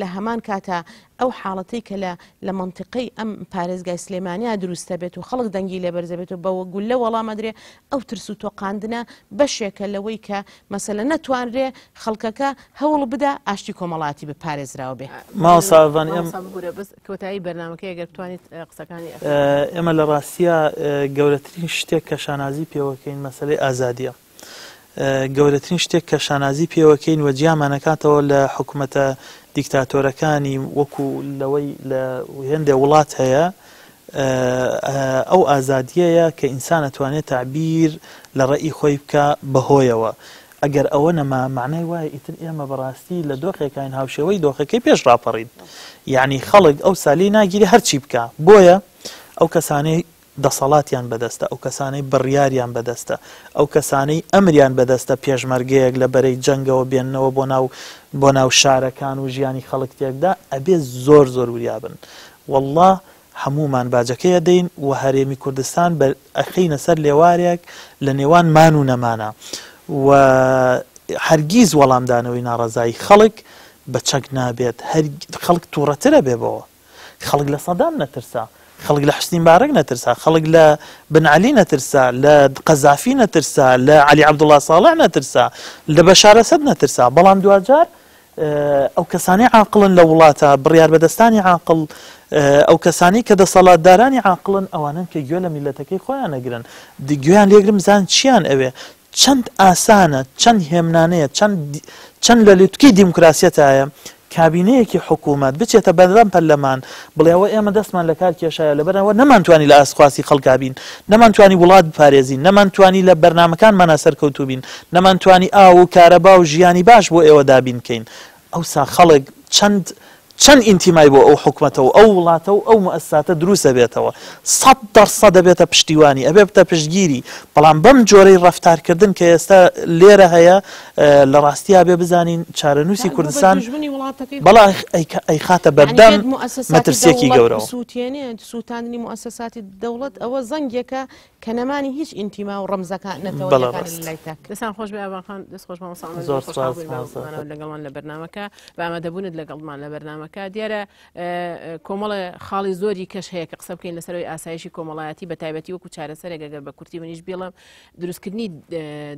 لە هەمان کاتا ئەو حاڵەتەی کە لە لە مەنتیقەی ئەم پارێزگای سلێمانیا دروستە بێت و خەڵک دەنگی لێ بەرزەبێت و بە گوللە وەڵام ئەدرێ ئەو ترس و تۆقاندنە بەشێکە لەوەی کە مەسەلە نەتوانرێ خەڵکەکە هەوڵ بدا ئاشتی کۆمەڵایەتی بپارێزراو بێ. مامۆستا ئەڤان ئێم. مامۆستا ببورە بەس کۆتایی بەرنامەکەی ئەگەر بتوانیت قسەکانی ئەخیر. ئێمە لە ڕاستیا گەورەترین شتێک کە شانازی پێوەکەین مەسەلەی ئازادیە. گەورەترین شتێک کە شانازی پێوەکەین و جیامان ئەکاتەوە لە حکومەتە دیکتاتۆرەکانی وەکو لەوەی لە هێندێ وڵات هەیە ئەو ئازادیەیە کە ئینسان ئەتوانێت تەعبیر لە ڕەئی خۆی بکا بەهۆیەوە ئەگەر ئەوە نەما مەعنای وایە ئیتر ئێمە بەڕاستی لە دۆخێکاین هاوشێوەی دۆخەکەی پێش ڕاپەڕین یعنی خەڵک ئەو سالی ناگیری هەرچی بکا بۆیە ئەو کەسانەی دەسەڵاتیان بەدەستە، ئەو کەسانەی بڕیاریان بەدەستە، ئەو کەسانەی ئەمریان بەدەستە پێشمەرگەیەک لە بەرەی جەنگەوە بێننەوە بۆ ناو بۆ ناو شارەکان و ژیانی خەڵک تێکدا، ئەبێ زۆر زۆر وریا بن. وەڵڵا هەموومان باجەکەی ئەدەین و هەرێمی کوردستان بە ئەخەینە سەر لێوارێک لە نێوان مان و نەمانا و هەرگیز وەڵامدانەوەی ناڕەزایی خەڵک بە چەک نابێت، هەر خەڵک توڕەتر ئەبێ بەوە. خەڵک لە سەدام نەترسا، خەڵک لە حوسنی مبارەک نەترسا، خەڵک لە بن عەلی نەترسا، لە قەزافی نەترسا، لە عەلی عەبدوڵا ساڵح نەترسا، لە بەشار ئەسەد نەترسا، بەڵام دواجار ئەو کەسانەی عاقڵن لە وڵاتە، بڕیاربەدەستانی عاقڵ، ئەو کەسانەی کە دەسەڵاتدارانی عاقڵن ئەوانەن کە گوێ لە میللەتەکەی خۆیان ئەگرن، گوێیان لێگرن بزانن چیان ئەوێ. چەند ئاسانە، چەند هێمنانەیە، چەند چەند لە لوتکەی دیموکراسیەتایە کابینەیەکی حکوومەت بچێتە بەردەم پەرلەمان بڵێ ئەوە ئێمە دەستمان لە کار کێشایە لەبەر ئەوە نەمانتوانی لە ئاست خواستی خەڵکا بین، نەمانتوانی وڵات بپارێزین، نەمانتوانی لە بەرنامەکانمانا سەرکەوتوو بین، نەمانتوانی ئاو و کارەبا و ژیانی باش بۆ ئێوە دابین بکەین. ئەوسا خەڵک چەند چەند ئینتیمای بۆ ئەو حکومەتە و ئەو وڵاتە و ئەو موئەسساتە دروست ئەبێتەوە 100% ئەبێتە پشتیوانی ئەبێتە پشتگیری بەڵام بەم جۆرەی ڕەفتارکردن کە ئێستا لێرە هەیە لە ڕاستیا بێ بزانین چارەنووسی کوردستان بەڵا ئەیخاتە بەردەم مەترسیەکی گەورەوە. سووتاندنی موئەسەساتی دەوڵەت ئەوە زەنگێکە کە نەمانی هیچ ئینتیما و ڕەمزەکان نەتەوەیەکان لە لای تاک. دەستان خۆش بێ ئاڤان خان، دەست خۆش مامۆستا عومەر، زۆر زۆر خۆشحاڵ سوپاس بووین بە مامۆستا. مانەوەت لەگەڵمان لە بەرنامەکە، بە ئامادەبوونت لەگەڵمان لە بەرنامەکە. دیارە کۆمەڵێ خاڵی زۆری کەش هەیە کە قسە بکەین لەسەرەوەی ئاسایشی کۆمەڵایەتی بە تایبەتی وەکو چارەسەرێک ئەگەر بە کورتی منیش بیڵێم دروستکردنی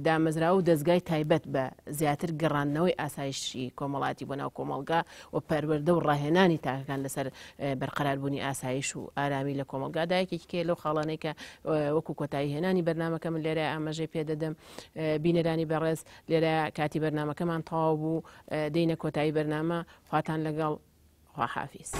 دامەزراوە و دەزگای تایبەت بە زیاتر گەڕاندنەوەی ئاسایشی کۆمەڵاتی بۆ ناو کۆمەڵگا و پەروەردە و ڕاهێنانی تاکەکان لەسەر بەرقەراربوونی ئاسایش و ئارامی لە کۆمەڵگادا یەکێکی کێ لەو خاڵانەی کە وەکو کۆتایی هێنانی بەرنامەکە من لێرە ئاماژەی پێدەدەم بینەرانی بەڕێز لێرە کاتی بەرنامەکەمان تەواو بوو دێینە کۆتایی بەرنامە خواتان لەگەڵ خواحافیز.